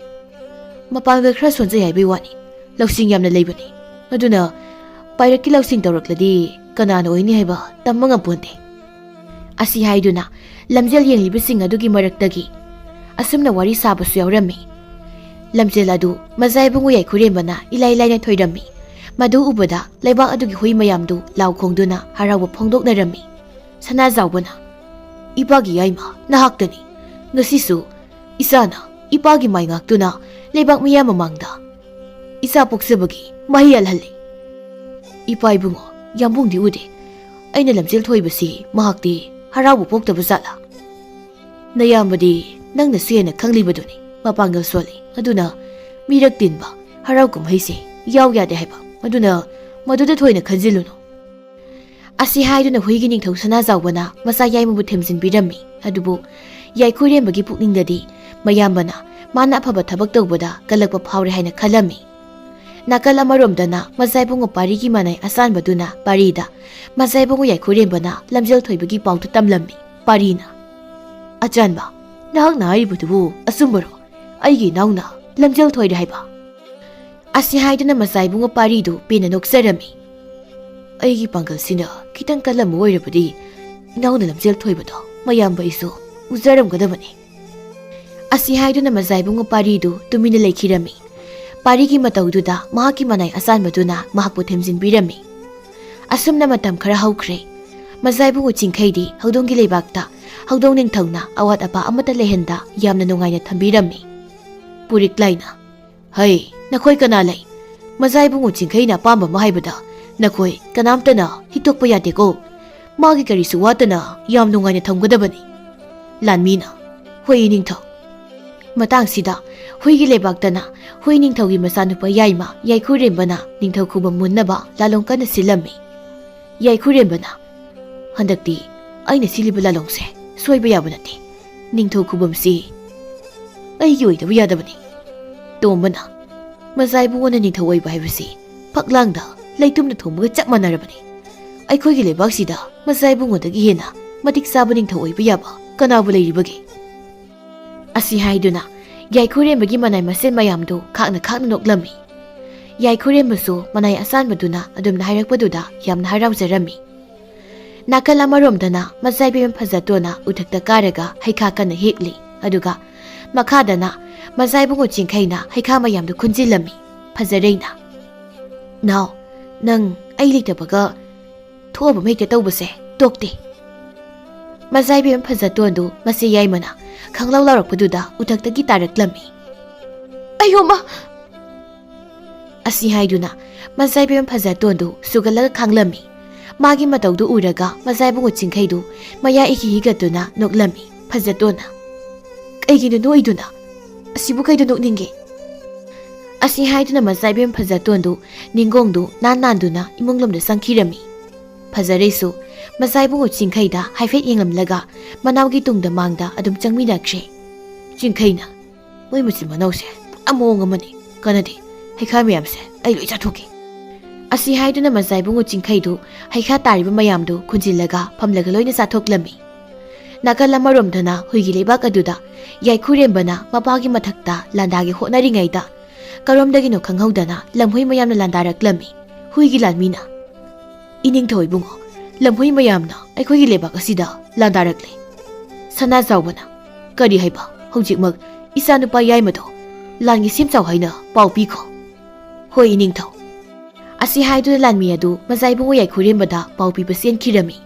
ꯃꯄꯥꯡꯒꯜ ꯈꯔ ꯁꯣꯟꯖꯩ ꯍꯥꯏꯕꯩ ꯋꯥꯅꯤ, ꯂꯧꯁꯤꯡ ꯌꯥꯝꯅ ꯂꯩꯕꯅꯤ꯫ ꯑꯗꯨꯅ ꯄꯥꯏꯔꯛꯀꯤ ꯂꯧꯁꯤꯡ ꯇꯧꯔꯛꯂꯗꯤ ꯀꯅꯥꯅ ꯑꯣꯏꯅꯤ ꯍꯥꯏꯕ ꯇꯝꯕ ꯉꯝꯄꯣꯟꯇꯦ"꯫ ꯑꯁꯤ ꯍꯥꯏꯗꯨꯅ ꯂꯝꯖꯦꯜ ꯌꯦꯡꯂꯤꯕꯁꯤꯡ ꯑꯗꯨꯒꯤ ꯃꯔꯛꯇꯒꯤ ꯑꯁꯨꯝꯅ ꯋꯥꯔꯤ ꯁꯥꯕꯁꯨ ꯌꯥꯎꯔꯝꯃꯤ꯫ ꯂꯝꯖꯦꯜ ꯑꯗꯨ ꯃꯆꯥ ꯏꯕꯨꯡꯉꯣ ꯌꯥꯏꯈꯨꯔꯦꯝꯕꯅ ꯏꯂꯥꯏ ꯂꯥꯏꯅ ꯊꯣꯏꯔꯝꯃꯤ꯫ ꯃꯗꯨ ꯎꯕꯗ ꯂꯩꯕꯥꯛ ꯑꯗꯨꯒꯤ ꯍꯨꯏ ꯃꯌꯥꯝꯗꯨ ꯂꯥꯎ ꯈꯣꯡꯗꯨꯅ ꯍꯔꯥꯎꯕ ꯐꯣꯡꯗꯣꯛꯅꯔꯝꯃꯤ꯫ ꯁꯅꯥꯖꯥꯎꯕꯅ, "ꯏꯄꯥꯒꯤ ꯌꯥꯏꯃ, ꯅꯍꯥꯛꯇꯅꯤ꯫ ꯉꯁꯤꯁꯨ ꯏꯆꯥꯅ ꯏꯄꯥꯒꯤ ꯃꯥꯏ ꯉꯥꯛꯇꯨꯅ ꯂꯩꯕꯥꯛ ꯃꯤꯌꯥꯝ ꯃꯃꯥꯡꯗ ꯏꯆꯥ ꯄꯣꯛꯆꯕꯒꯤ ꯃꯍꯩ ꯌꯥꯜꯍꯜꯂꯤ꯫ ꯏꯄꯥ ꯏꯕꯨꯡꯉꯣ, ꯌꯥꯝꯕꯨꯡꯗꯤ ꯎꯗꯦ꯫ ꯑꯩꯅ ꯂꯝꯖꯦꯜ ꯊꯣꯏꯕꯁꯤ ꯃꯍꯥꯛꯇꯤ ꯍꯔꯥꯎꯕ ꯄꯣꯛꯇꯕ ꯖꯥꯠꯂꯥ? ꯅꯌꯥꯝꯕꯗꯤ ꯅꯪꯅꯁꯨ ꯍꯦꯟꯅ ꯈꯪꯂꯤꯕꯗꯨꯅꯤ꯫ ꯃꯄꯥꯡꯒꯜ ꯁꯣꯜꯂꯤ꯫ ꯑꯗꯨꯅ ꯃꯤꯔꯛ ꯇꯤꯟꯕ ꯍꯔꯥꯎ ꯀꯨꯝꯍꯩꯁꯤ ꯌꯥꯎ ꯌꯥꯗꯦ ꯍꯥꯏꯕ꯫ ꯑꯗꯨꯅ ꯃꯗꯨꯗ ꯊꯣꯏꯅ ꯈꯟꯖꯤꯜꯂꯨꯅꯨ"꯫ ꯑꯁꯤ ꯍꯥꯏꯗꯨꯅ ꯍꯨꯏꯒꯤ ꯅꯤꯡꯊꯧ ꯁꯅꯥꯖꯥꯎꯕꯅ ꯃꯆꯥ ꯌꯥꯏꯃꯕꯨ ꯊꯦꯝꯖꯤꯟꯕꯤꯔꯝꯃꯤ꯫ ꯑꯗꯨꯕꯨ ꯌꯥꯏꯈꯨꯔꯦꯝꯕꯒꯤ ꯄꯨꯛꯅꯤꯡꯗꯗꯤ ꯃꯌꯥꯝꯕꯅ ꯃꯥꯅ ꯑꯐꯕ ꯊꯕꯛ ꯇꯧꯕꯗ ꯀꯜꯂꯛꯄ ꯐꯥꯎꯔꯦ ꯍꯥꯏꯅ ꯈꯜꯂꯝꯃꯤ꯫ ꯅꯥꯀꯜ ꯑꯃꯔꯣꯝꯗꯅ ꯃꯆꯥ ꯏꯕꯨꯡꯉꯣ ꯄꯥꯔꯤꯒꯤ ꯃꯅꯥꯏ ꯑꯆꯥꯟꯕꯗꯨꯅ ꯄꯥꯔꯤꯗ ꯃꯆꯥ ꯏꯕꯨꯡꯉꯣ ꯌꯥꯏꯈꯨꯔꯦꯝꯕꯅ ꯂꯝꯖꯦꯜ ꯊꯣꯏꯕꯒꯤ ꯄꯥꯎꯗꯨ ꯇꯝꯂꯝꯃꯤ꯫ ꯄꯥꯔꯤꯅ, "ꯑꯆꯥꯟꯕ, ꯅꯍꯥꯛꯅ ꯍꯥꯏꯔꯤꯕꯗꯨꯕꯨ ꯑꯆꯨꯝꯕꯔꯣ? ꯑꯩꯒꯤ ꯏꯅꯥꯎꯅ ꯂꯝꯖꯦꯜ ꯊꯣꯏꯔꯦ ꯍꯥꯏꯕ?" ꯑꯁꯤ ꯍꯥꯏꯗꯨꯅ ꯃꯆꯥ ꯏꯕꯨꯡꯉꯣ ꯄꯥꯔꯤꯗꯨ ꯄꯦꯟꯅ ꯅꯣꯛꯆꯔꯝꯃꯤ꯫ "ꯑꯩꯒꯤ ꯄꯥꯡꯒꯜꯁꯤꯅ ꯈꯤꯇꯪ ꯀꯜꯂꯝꯕ ꯑꯣꯏꯔꯕꯗꯤ ꯏꯅꯥꯎꯅ ꯂꯝꯖꯦꯜ ꯊꯣꯏꯕꯗꯣ ꯃꯌꯥꯝꯕ ꯑꯩꯁꯨ ꯎꯖꯔꯝꯒꯗꯕꯅꯤ"꯫ ꯑꯁꯤ ꯍꯥꯏꯗꯨꯅ ꯃꯆꯥ ꯏꯕꯨꯡꯉꯣ ꯄꯥꯔꯤꯗꯨ ꯇꯨꯃꯤꯟꯅ ꯂꯩꯈꯤꯔꯝꯃꯤ꯫ ꯄꯥꯔꯤꯒꯤ ꯃꯇꯧꯗꯨꯗ ꯃꯍꯥꯛꯀꯤ ꯃꯅꯥꯏ ꯑꯆꯥꯟꯕꯗꯨꯅ ꯃꯍꯥꯛꯄꯨ ꯊꯦꯝꯖꯤꯟꯕꯤꯔꯝꯃꯤ꯫ ꯑꯁꯨꯝꯅ ꯃꯇꯝ ꯈꯔ ꯍꯧꯈ꯭ꯔꯦ꯫ ꯃꯆꯥ ꯏꯕꯨꯡꯉꯣ ꯆꯤꯡꯈꯩꯗꯤ ꯍꯧꯗꯣꯡꯒꯤ ꯂꯩꯕꯥꯛꯇ ꯍꯧꯗꯣꯡ ꯅꯤꯡꯊꯧꯅ ꯑꯋꯥꯠ ꯑꯄꯥ ꯑꯃꯠꯇ ꯂꯩꯍꯟꯗ ꯌꯥꯝꯅ ꯅꯨꯡꯉꯥꯏꯅ ꯊꯝꯕꯤꯔꯝꯃꯤ꯫ ꯄꯨꯔꯤꯛ ꯂꯥꯏꯅ, "ꯍꯩ, ꯅꯈꯣꯏ ꯀꯅꯥ ꯂꯩ? ꯃꯆꯥ ꯏꯕꯨꯡꯉꯣ ꯆꯤꯡꯈꯩꯅ ꯑꯄꯥꯝꯕ ꯑꯃ ꯍꯥꯏꯕꯗ ꯅꯈꯣꯏ ꯀꯅꯥꯝꯇꯅ ꯍꯤꯛꯇꯣꯛꯄ ꯌꯥꯗꯦꯀꯣ꯫ ꯃꯥꯒꯤ ꯀꯔꯤꯁꯨ ꯋꯥꯠꯇꯅ ꯌꯥꯝ ꯅꯨꯡꯉꯥꯏꯅ ꯊꯝꯒꯗꯕꯅꯤ"꯫ ꯂꯥꯟꯃꯤꯅ, "ꯍꯣꯏ ꯅꯤꯡꯊꯧ"꯫ ꯃꯇꯥꯡꯁꯤꯗ ꯍꯨꯏꯒꯤ ꯂꯩꯕꯥꯛꯇꯅ ꯍꯨꯏ ꯅꯤꯡꯊꯧꯒꯤ ꯃꯆꯥꯅꯨꯄꯥ ꯌꯥꯏꯃ ꯌꯥꯏꯈꯨꯔꯦꯝꯕꯅ ꯅꯤꯡꯊꯧ ꯈꯨꯕꯝ ꯃꯨꯟꯅꯕ ꯂꯥꯂꯣꯡ ꯀꯟꯅ ꯁꯤꯜꯂꯝꯃꯤ꯫ ꯌꯥꯏꯈꯨꯔꯦꯝꯕꯅ, "ꯍꯟꯗꯛꯇꯤ ꯑꯩꯅ ꯁꯤꯜꯂꯤꯕ ꯂꯥꯂꯣꯡꯁꯦ ꯁꯣꯏꯕ ꯌꯥꯕ ꯅꯠꯇꯦ꯫ ꯅꯤꯡꯊꯧ ꯈꯨꯕꯝꯁꯤ ꯑꯩꯒꯤ ꯑꯣꯏꯗꯕ ꯌꯥꯗꯕꯅꯤ"꯫ ꯇꯣꯝꯕꯅ, "ꯃꯆꯥ ꯏꯕꯨꯡꯉꯣꯅ ꯅꯤꯡꯊꯧ ꯑꯣꯏꯕ ꯍꯥꯏꯕꯁꯤ ꯐꯛꯂꯥꯡꯗ ꯂꯩꯇꯨꯝꯅ ꯊꯣꯡꯕꯒ ꯆꯞ ꯃꯥꯟꯅꯔꯕꯅꯤ꯫ ꯑꯩꯈꯣꯏꯒꯤ ꯂꯩꯕꯥꯛꯁꯤꯗ ꯃꯆꯥ ꯏꯕꯨꯡꯉꯣꯗꯒꯤ ꯍꯦꯟꯅ ꯃꯇꯤꯛ ꯆꯥꯕ ꯅꯤꯡꯊꯧ ꯑꯣꯏꯕ ꯌꯥꯕ ꯀꯅꯥꯕꯨ ꯂꯩꯔꯤꯕꯒꯦ? ꯑꯁꯤ ꯍꯥꯏꯗꯨꯅ ꯌꯥꯏꯈꯨꯔꯦꯝꯕꯒꯤ ꯃꯅꯥꯏ ꯃꯁꯦꯟ ꯃꯌꯥꯝꯗꯨ ꯈꯥꯛꯅ ꯈꯥꯛꯅ ꯅꯣꯛꯂꯝꯃꯤ꯫ ꯌꯥꯏꯈꯨꯔꯦꯝꯕꯁꯨ ꯃꯅꯥꯏ ꯑꯁꯥꯟꯕꯗꯨꯅ ꯑꯗꯨꯝꯅ ꯍꯥꯏꯔꯛꯄꯗꯨꯗ ꯌꯥꯝꯅ ꯍꯔꯥꯎꯖꯔꯝꯃꯤ꯫ ꯅꯥꯀꯜ ꯑꯃꯔꯣꯝꯗꯅ ꯃꯆꯥ ꯏꯕꯦꯝꯃ ꯐꯖꯇꯣꯟꯅ ꯎꯊꯛꯇ ꯀꯥꯔꯒ ꯍꯩꯈꯥ ꯀꯟꯅ ꯍꯦꯛꯂꯤ꯫ ꯑꯗꯨꯒ ꯃꯈꯥꯗꯅ ꯃꯆꯥ ꯏꯕꯨꯡꯉꯣ ꯆꯤꯡꯈꯩꯅ ꯍꯩꯈꯥ ꯃꯌꯥꯝꯗꯨ ꯈꯨꯟꯖꯤꯜꯂꯝꯃꯤ꯫ ꯐꯖꯔꯩꯅ, "ꯅꯥꯎ, ꯅꯪ ꯑꯩ ꯂꯩꯇꯕꯒ ꯊꯣꯛꯑꯕ ꯍꯦꯛꯇ ꯇꯧꯕꯁꯦ ꯇꯣꯛꯇꯦ꯫" ꯃꯆꯥ ꯏꯕꯦꯝꯃ ꯐꯖꯇꯣꯟꯗꯨ ꯃꯆꯦ ꯌꯥꯏꯃꯅ ꯈꯪꯂꯥꯎ ꯂꯥꯎꯔꯛꯄꯗꯨꯗ ꯎꯊꯛꯇꯒꯤ ꯇꯥꯔꯛꯂꯝꯃꯤ꯫ "ꯑꯌꯣꯃ!" ꯑꯁꯤ ꯍꯥꯏꯗꯨꯅ ꯃꯆꯥ ꯏꯕꯦꯝꯃ ꯐꯖꯇꯣꯟꯗꯨ ꯁꯨꯒꯠꯂꯒ ꯈꯥꯡꯂꯝꯃꯤ꯫ ꯃꯥꯒꯤ ꯃꯇꯧꯗꯨ ꯎꯔꯒ ꯃꯆꯥ ꯏꯕꯨꯡꯉꯣ ꯆꯤꯡꯈꯩꯗꯨ ꯃꯌꯥ ꯏꯈꯤ ꯍꯤꯒꯠꯇꯨꯅ ꯅꯣꯛꯂꯝꯃꯤ꯫ ꯐꯖꯇꯣꯟꯅ, "ꯀꯩꯒꯤꯅꯣ ꯅꯣꯛꯏꯗꯨꯅ? ꯑꯁꯤꯕꯨ ꯀꯩꯗ ꯅꯣꯛꯅꯤꯡꯒꯦ?" ꯑꯁꯤ ꯍꯥꯏꯗꯨꯅ ꯃꯆꯥ ꯏꯕꯦꯝꯃ ꯐꯖꯇꯣꯟꯗꯨ ꯅꯤꯡꯒꯣꯡꯗꯨ ꯅꯥꯟ ꯅꯥꯟꯗꯨꯅ ꯏꯃꯨꯡꯂꯣꯝꯗ ꯆꯪꯈꯤꯔꯝꯃꯤ꯫ ꯐꯖꯔꯩꯁꯨ ꯃꯆꯥ ꯏꯕꯨꯡꯉꯣ ꯆꯤꯡꯈꯩꯗ ꯍꯥꯏꯐꯦꯠ ꯌꯦꯡꯂꯝꯂꯒ ꯃꯅꯥꯎꯒꯤ ꯇꯨꯡꯗ ꯃꯥꯡꯗ ꯑꯗꯨꯝ ꯆꯪꯃꯤꯟꯅꯈ꯭ꯔꯦ꯫ ꯆꯤꯡꯈꯩꯅ, "ꯃꯣꯏ ꯃꯆꯤꯟ ꯃꯅꯥꯎꯁꯦ ꯄꯨꯔꯥ ꯃꯑꯣꯡ ꯑꯃꯅꯤ꯫ ꯀꯥꯟꯅꯗꯦ, ꯍꯩꯈꯥ ꯃꯌꯥꯝꯁꯦ ꯑꯩ ꯂꯣꯏ ꯆꯥꯊꯣꯛꯀꯦ꯫" ꯑꯁꯤ ꯍꯥꯏꯗꯨꯅ ꯃꯆꯥ ꯏꯕꯨꯡꯉꯣ ꯆꯤꯡꯈꯩꯗꯨ ꯍꯩꯈꯥ ꯇꯥꯔꯤꯕ ꯃꯌꯥꯝꯗꯨ ꯈꯨꯟꯖꯤꯜꯂꯒ ꯐꯝꯂꯒ ꯂꯣꯏꯅ ꯆꯥꯊꯣꯛꯂꯝꯃꯤ꯫ ꯅꯥꯀꯜ ꯑꯃꯔꯣꯝꯗꯅ ꯍꯨꯏꯒꯤ ꯂꯩꯕꯥꯛ ꯑꯗꯨꯗ ꯌꯥꯏꯈꯨꯔꯦꯝꯕꯅ ꯃꯄꯥꯒꯤ ꯃꯊꯛꯇ ꯂꯥꯟꯗꯥꯒꯦ ꯍꯣꯠꯅꯔꯤꯉꯩꯗ ꯀꯔꯣꯝꯗꯒꯤꯅꯣ ꯈꯪꯍꯧꯗꯅ ꯂꯝꯍꯨꯏ ꯃꯌꯥꯝꯅ ꯂꯥꯟꯗꯥꯔꯛꯂꯝꯃꯤ꯫ ꯍꯨꯏꯒꯤ ꯂꯥꯟꯃꯤꯅ, "ꯏꯅꯤꯡꯊꯧ ꯏꯕꯨꯡꯉꯣ, ꯂꯝꯍꯨꯏ ꯃꯌꯥꯝꯅ ꯑꯩꯈꯣꯏꯒꯤ ꯂꯩꯕꯥꯛ ꯑꯁꯤꯗ ꯂꯥꯟꯗꯥꯔꯛꯂꯦ꯫" ꯁꯅꯥꯖꯥꯎꯕꯅ, "ꯀꯔꯤ ꯍꯥꯏꯕ? ꯍꯧꯖꯤꯛꯃꯛ ꯏꯆꯥꯅꯨꯄꯥ ꯌꯥꯏꯃꯗꯣ ꯂꯥꯟꯒꯤ ꯁꯦꯝ ꯁꯥꯎ ꯍꯥꯏꯅ ꯄꯥꯎ ꯄꯤꯈꯣ꯫" "ꯍꯣꯏ, ꯏꯅꯤꯡꯊꯧ꯫" ꯑꯁꯤ ꯍꯥꯏꯗꯨꯅ ꯂꯥꯟꯃꯤ ꯑꯗꯨ ꯃꯆꯥ ꯏꯕꯨꯡꯉꯣ ꯌꯥꯏꯈꯨꯔꯦꯝꯕꯗ ꯄꯥꯎ ꯄꯤꯕ ꯆꯦꯟꯈꯤꯔꯝꯃꯤ꯫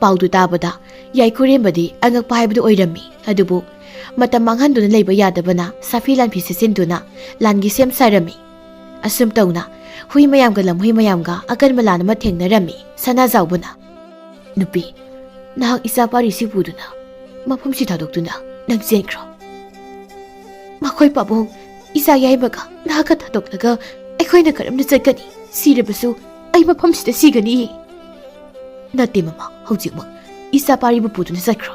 ꯄꯥꯎꯗꯨ ꯇꯥꯕꯗ ꯌꯥꯏꯈꯨꯔꯦꯝꯕꯗꯤ ꯑꯉꯛꯄ ꯍꯥꯏꯕꯗꯨ ꯑꯣꯏꯔꯝꯃꯤ꯫ ꯑꯗꯨꯕꯨ ꯃꯇꯝ ꯃꯥꯡꯍꯟꯗꯨꯅ ꯂꯩꯕ ꯌꯥꯗꯕꯅ ꯁꯥꯐꯤ ꯂꯥꯟꯐꯤ ꯁꯦꯠꯆꯤꯟꯗꯨꯅ ꯂꯥꯟꯒꯤ ꯁꯦꯝ ꯁꯥꯔꯝꯃꯤ꯫ ꯑꯁꯨꯝ ꯇꯧꯅ ꯍꯨꯏ ꯃꯌꯥꯝꯒ ꯂꯝꯍꯨꯏ ꯃꯌꯥꯝꯒ ꯑꯀꯟꯕ ꯂꯥꯟ ꯑꯃ ꯊꯦꯡꯅꯔꯝꯃꯤ꯫ ꯁꯅꯥꯖꯥꯎꯕꯅ, "ꯅꯨꯄꯤ, ꯅꯍꯥꯛ ꯏꯆꯥ ꯄꯥꯔꯤꯁꯤ ꯄꯨꯗꯨꯅ ꯃꯐꯝꯁꯤ ꯊꯥꯗꯣꯛꯇꯨꯅ ꯅꯪ ꯆꯦꯟꯈ꯭ꯔꯣ꯫" "ꯃꯈꯣꯏ ꯄꯥꯕꯨꯡ, ꯏꯆꯥ ꯌꯥꯏꯃꯒ ꯅꯍꯥꯛꯀ ꯊꯥꯗꯣꯛꯂꯒ ꯑꯩꯈꯣꯏꯅ ꯀꯔꯝꯅ ꯆꯠꯀꯅꯤ? ꯁꯤꯔꯕꯁꯨ ꯑꯩ ꯃꯐꯝꯁꯤꯗ ꯁꯤꯒꯅꯤ꯫" "ꯅꯠꯇꯦ ꯃꯃꯥ, ꯍꯧꯖꯤꯛꯃꯛ ꯏꯆꯥ ꯄꯥꯔꯤꯕꯨ ꯄꯨꯗꯨꯅ ꯆꯠꯈ꯭ꯔꯣ꯫"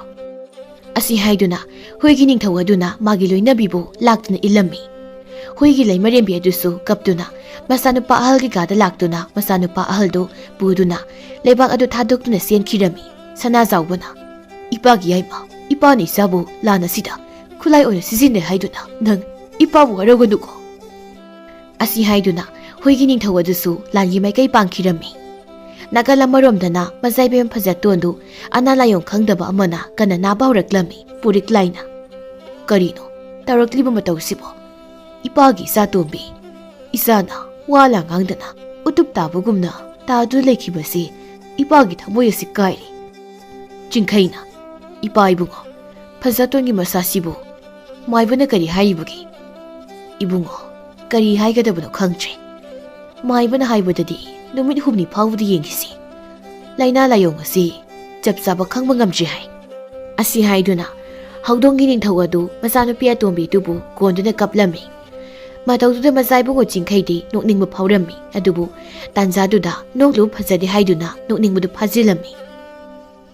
ꯑꯁꯤ ꯍꯥꯏꯗꯨꯅ ꯍꯨꯏꯒꯤ ꯅꯤꯡꯊꯧ ꯑꯗꯨꯅ ꯃꯥꯒꯤ ꯂꯣꯏꯅꯕꯤꯕꯨ ꯂꯥꯛꯇꯨꯅ ꯏꯜꯂꯝꯃꯤ꯫ ꯍꯨꯏꯒꯤ ꯂꯩꯃꯔꯦꯝꯕꯤ ꯑꯗꯨꯁꯨ ꯀꯞꯇꯨꯅ ꯃꯆꯥꯅꯨꯄꯥ ꯑꯍꯜꯒꯤ ꯀꯥꯗ ꯂꯥꯛꯇꯨꯅ ꯃꯆꯥꯅꯨꯄꯥ ꯑꯍꯜꯗꯨ ꯄꯨꯗꯨꯅ ꯂꯩꯕꯥꯛ ꯑꯗꯨ ꯊꯥꯗꯣꯛꯇꯨꯅ ꯆꯦꯟꯈꯤꯔꯝꯃꯤ꯫ ꯁꯅꯥꯖꯥꯎꯕꯅ, "ꯏꯄꯥꯒꯤ ꯌꯥꯏꯃ, ꯏꯄꯥꯅ ꯏꯆꯥꯕꯨ ꯂꯥꯟ ꯑꯁꯤꯗ ꯈꯨꯠꯂꯥꯏ ꯑꯣꯏꯅ ꯁꯤꯖꯤꯟꯅꯩ ꯍꯥꯏꯗꯨꯅ ꯅꯪ ꯏꯄꯥꯕꯨ ꯋꯥꯔꯧꯒꯅꯨꯀꯣ?" ꯑꯁꯤ ꯍꯥꯏꯗꯨꯅ ꯍꯨꯏꯒꯤ ꯅꯤꯡꯊꯧ ꯑꯗꯨꯁꯨ ꯂꯥꯟꯒꯤ ꯃꯥꯏꯀꯩ ꯄꯥꯡꯈꯤꯔꯝꯃꯤ꯫ ꯅꯥꯀꯜ ꯑꯃꯔꯣꯝꯗꯅ ꯃꯆꯥ ꯏꯕꯦꯝ ꯐꯖꯇꯣꯟꯗꯨ ꯑꯅꯥ ꯂꯥꯏꯌꯣꯡ ꯈꯪꯗꯕ ꯑꯃꯅ ꯀꯟꯅ ꯅꯥꯕ ꯍꯧꯔꯛꯂꯝꯃꯤ꯫ ꯄꯨꯔꯤꯛ ꯂꯥꯏꯅ, "ꯀꯔꯤꯅꯣ ꯇꯧꯔꯛꯂꯤꯕ ꯃꯇꯧꯁꯤꯕꯣ? ꯏꯄꯥꯒꯤ ꯏꯆꯥ ꯇꯣꯝꯕꯤ, ꯏꯆꯥꯅ ꯋꯥ ꯂꯥꯡ ꯉꯥꯡꯗꯅ ꯎꯇꯨꯞ ꯇꯥꯕꯒꯨꯝꯅ ꯇꯥꯗꯨꯅ ꯂꯩꯈꯤꯕꯁꯤ ꯏꯄꯥꯒꯤ ꯊꯃꯣꯏ ꯑꯁꯤ ꯀꯥꯏꯔꯦ꯫" ꯆꯤꯡꯈꯩꯅ, "ꯏꯄꯥ ꯏꯕꯨꯡꯉꯣ, ꯐꯖꯇꯣꯟꯒꯤ ꯃꯁꯥꯁꯤꯕꯨ ꯃꯥꯏꯕꯅ ꯀꯔꯤ ꯍꯥꯏꯔꯤꯕꯒꯦ?" "ꯏꯕꯨꯡꯉꯣ, ꯀꯔꯤ ꯍꯥꯏꯒꯗꯕꯅꯣ ꯈꯪꯗ꯭ꯔꯦ꯫ ꯃꯥꯏꯕꯅ ꯍꯥꯏꯕꯗꯗꯤ ꯅꯨꯃꯤꯠ ꯍꯨꯝꯅꯤ ꯐꯥꯎꯕꯗꯤ ꯌꯦꯡꯈꯤꯁꯤ꯫ ꯂꯥꯏꯅꯥ ꯂꯥꯏꯌꯣꯡ ꯑꯁꯤ ꯆꯞ ꯆꯥꯕ ꯈꯪꯕ ꯉꯝꯗ꯭ꯔꯤ ꯍꯥꯏ꯫" ꯑꯁꯤ ꯍꯥꯏꯗꯨꯅ ꯍꯧꯗꯣꯡꯒꯤ ꯅꯤꯡꯊꯧ ꯑꯗꯨ ꯃꯆꯥꯅꯨꯄꯤ ꯑꯇꯣꯝꯕꯤꯗꯨꯕꯨ ꯀꯣꯟꯗꯨꯅ ꯀꯞꯂꯝꯃꯤ꯫ ꯃꯇꯧꯗꯨꯗ ꯃꯆꯥ ꯏꯕꯨꯡꯉꯣ ꯆꯤꯡꯈꯩꯗꯤ ꯅꯣꯛꯅꯤꯡꯕ ꯐꯥꯎꯔꯝꯃꯤ꯫ ꯑꯗꯨꯕꯨ ꯇꯥꯟꯖꯥꯗꯨꯗ ꯅꯣꯛꯂꯨꯕ ꯐꯖꯗꯦ ꯍꯥꯏꯗꯨꯅ ꯅꯣꯛꯅꯤꯡꯕꯗꯨ ꯐꯥꯖꯤꯜꯂꯝꯃꯤ꯫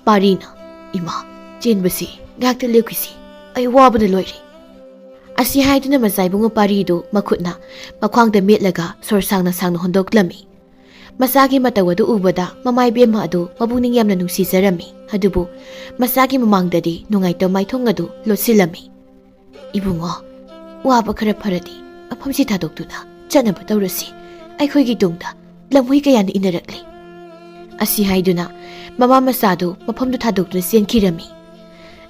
ꯄꯥꯔꯤꯅ, "ꯏꯃꯥ, ꯆꯦꯟꯕꯁꯤ ꯉꯥꯏꯍꯥꯛꯇ ꯂꯦꯞꯈꯤꯁꯤ꯫ ꯑꯩ ꯋꯥꯕꯅ ꯂꯣꯏꯔꯦ꯫" ꯑꯁꯤ ꯍꯥꯏꯗꯨꯅ ꯃꯆꯥ ꯏꯕꯨꯡꯉꯣ ꯄꯥꯔꯤꯗꯨ ꯃꯈꯨꯠꯅ ꯃꯈ꯭ꯋꯥꯡꯗ ꯃꯦꯠꯂꯒ ꯁꯣꯔ ꯁꯥꯡꯅ ꯁꯥꯡꯅ ꯍꯣꯟꯗꯣꯛꯂꯝꯃꯤ꯫ ꯃꯆꯥꯒꯤ ꯃꯇꯧ ꯑꯗꯨ ꯎꯕꯗ ꯃꯃꯥ ꯏꯕꯦꯝꯃ ꯑꯗꯨ ꯃꯄꯨꯛꯅꯤꯡ ꯌꯥꯝꯅ ꯅꯨꯡꯁꯤꯖꯔꯝꯃꯤ꯫ ꯑꯗꯨꯕꯨ ꯃꯆꯥꯒꯤ ꯃꯃꯥꯡꯗꯗꯤ ꯅꯨꯡꯉꯥꯏꯇꯕ ꯃꯥꯏꯊꯣꯡ ꯑꯗꯨ ꯂꯣꯠꯁꯤꯜꯂꯝꯃꯤ꯫ "ꯏꯕꯨꯡꯉꯣ, ꯋꯥꯕ ꯈꯔ ꯐꯔꯗꯤ ꯃꯐꯝꯁꯤ ꯊꯥꯗꯣꯛꯇꯨꯅ ꯆꯠꯅꯕ ꯇꯧꯔꯁꯤ꯫ ꯑꯩꯈꯣꯏꯒꯤ ꯇꯨꯡꯗ ꯂꯝꯍꯨꯏ ꯀꯌꯥꯅ ꯏꯟꯅꯔꯛꯂꯤ꯫" ꯑꯁꯤ ꯍꯥꯏꯗꯨꯅ ꯃꯃꯥ ꯃꯆꯥꯗꯨ ꯃꯐꯝꯗꯨ ꯊꯥꯗꯣꯛꯇꯨꯅ ꯆꯦꯟꯈꯤꯔꯝꯃꯤ꯫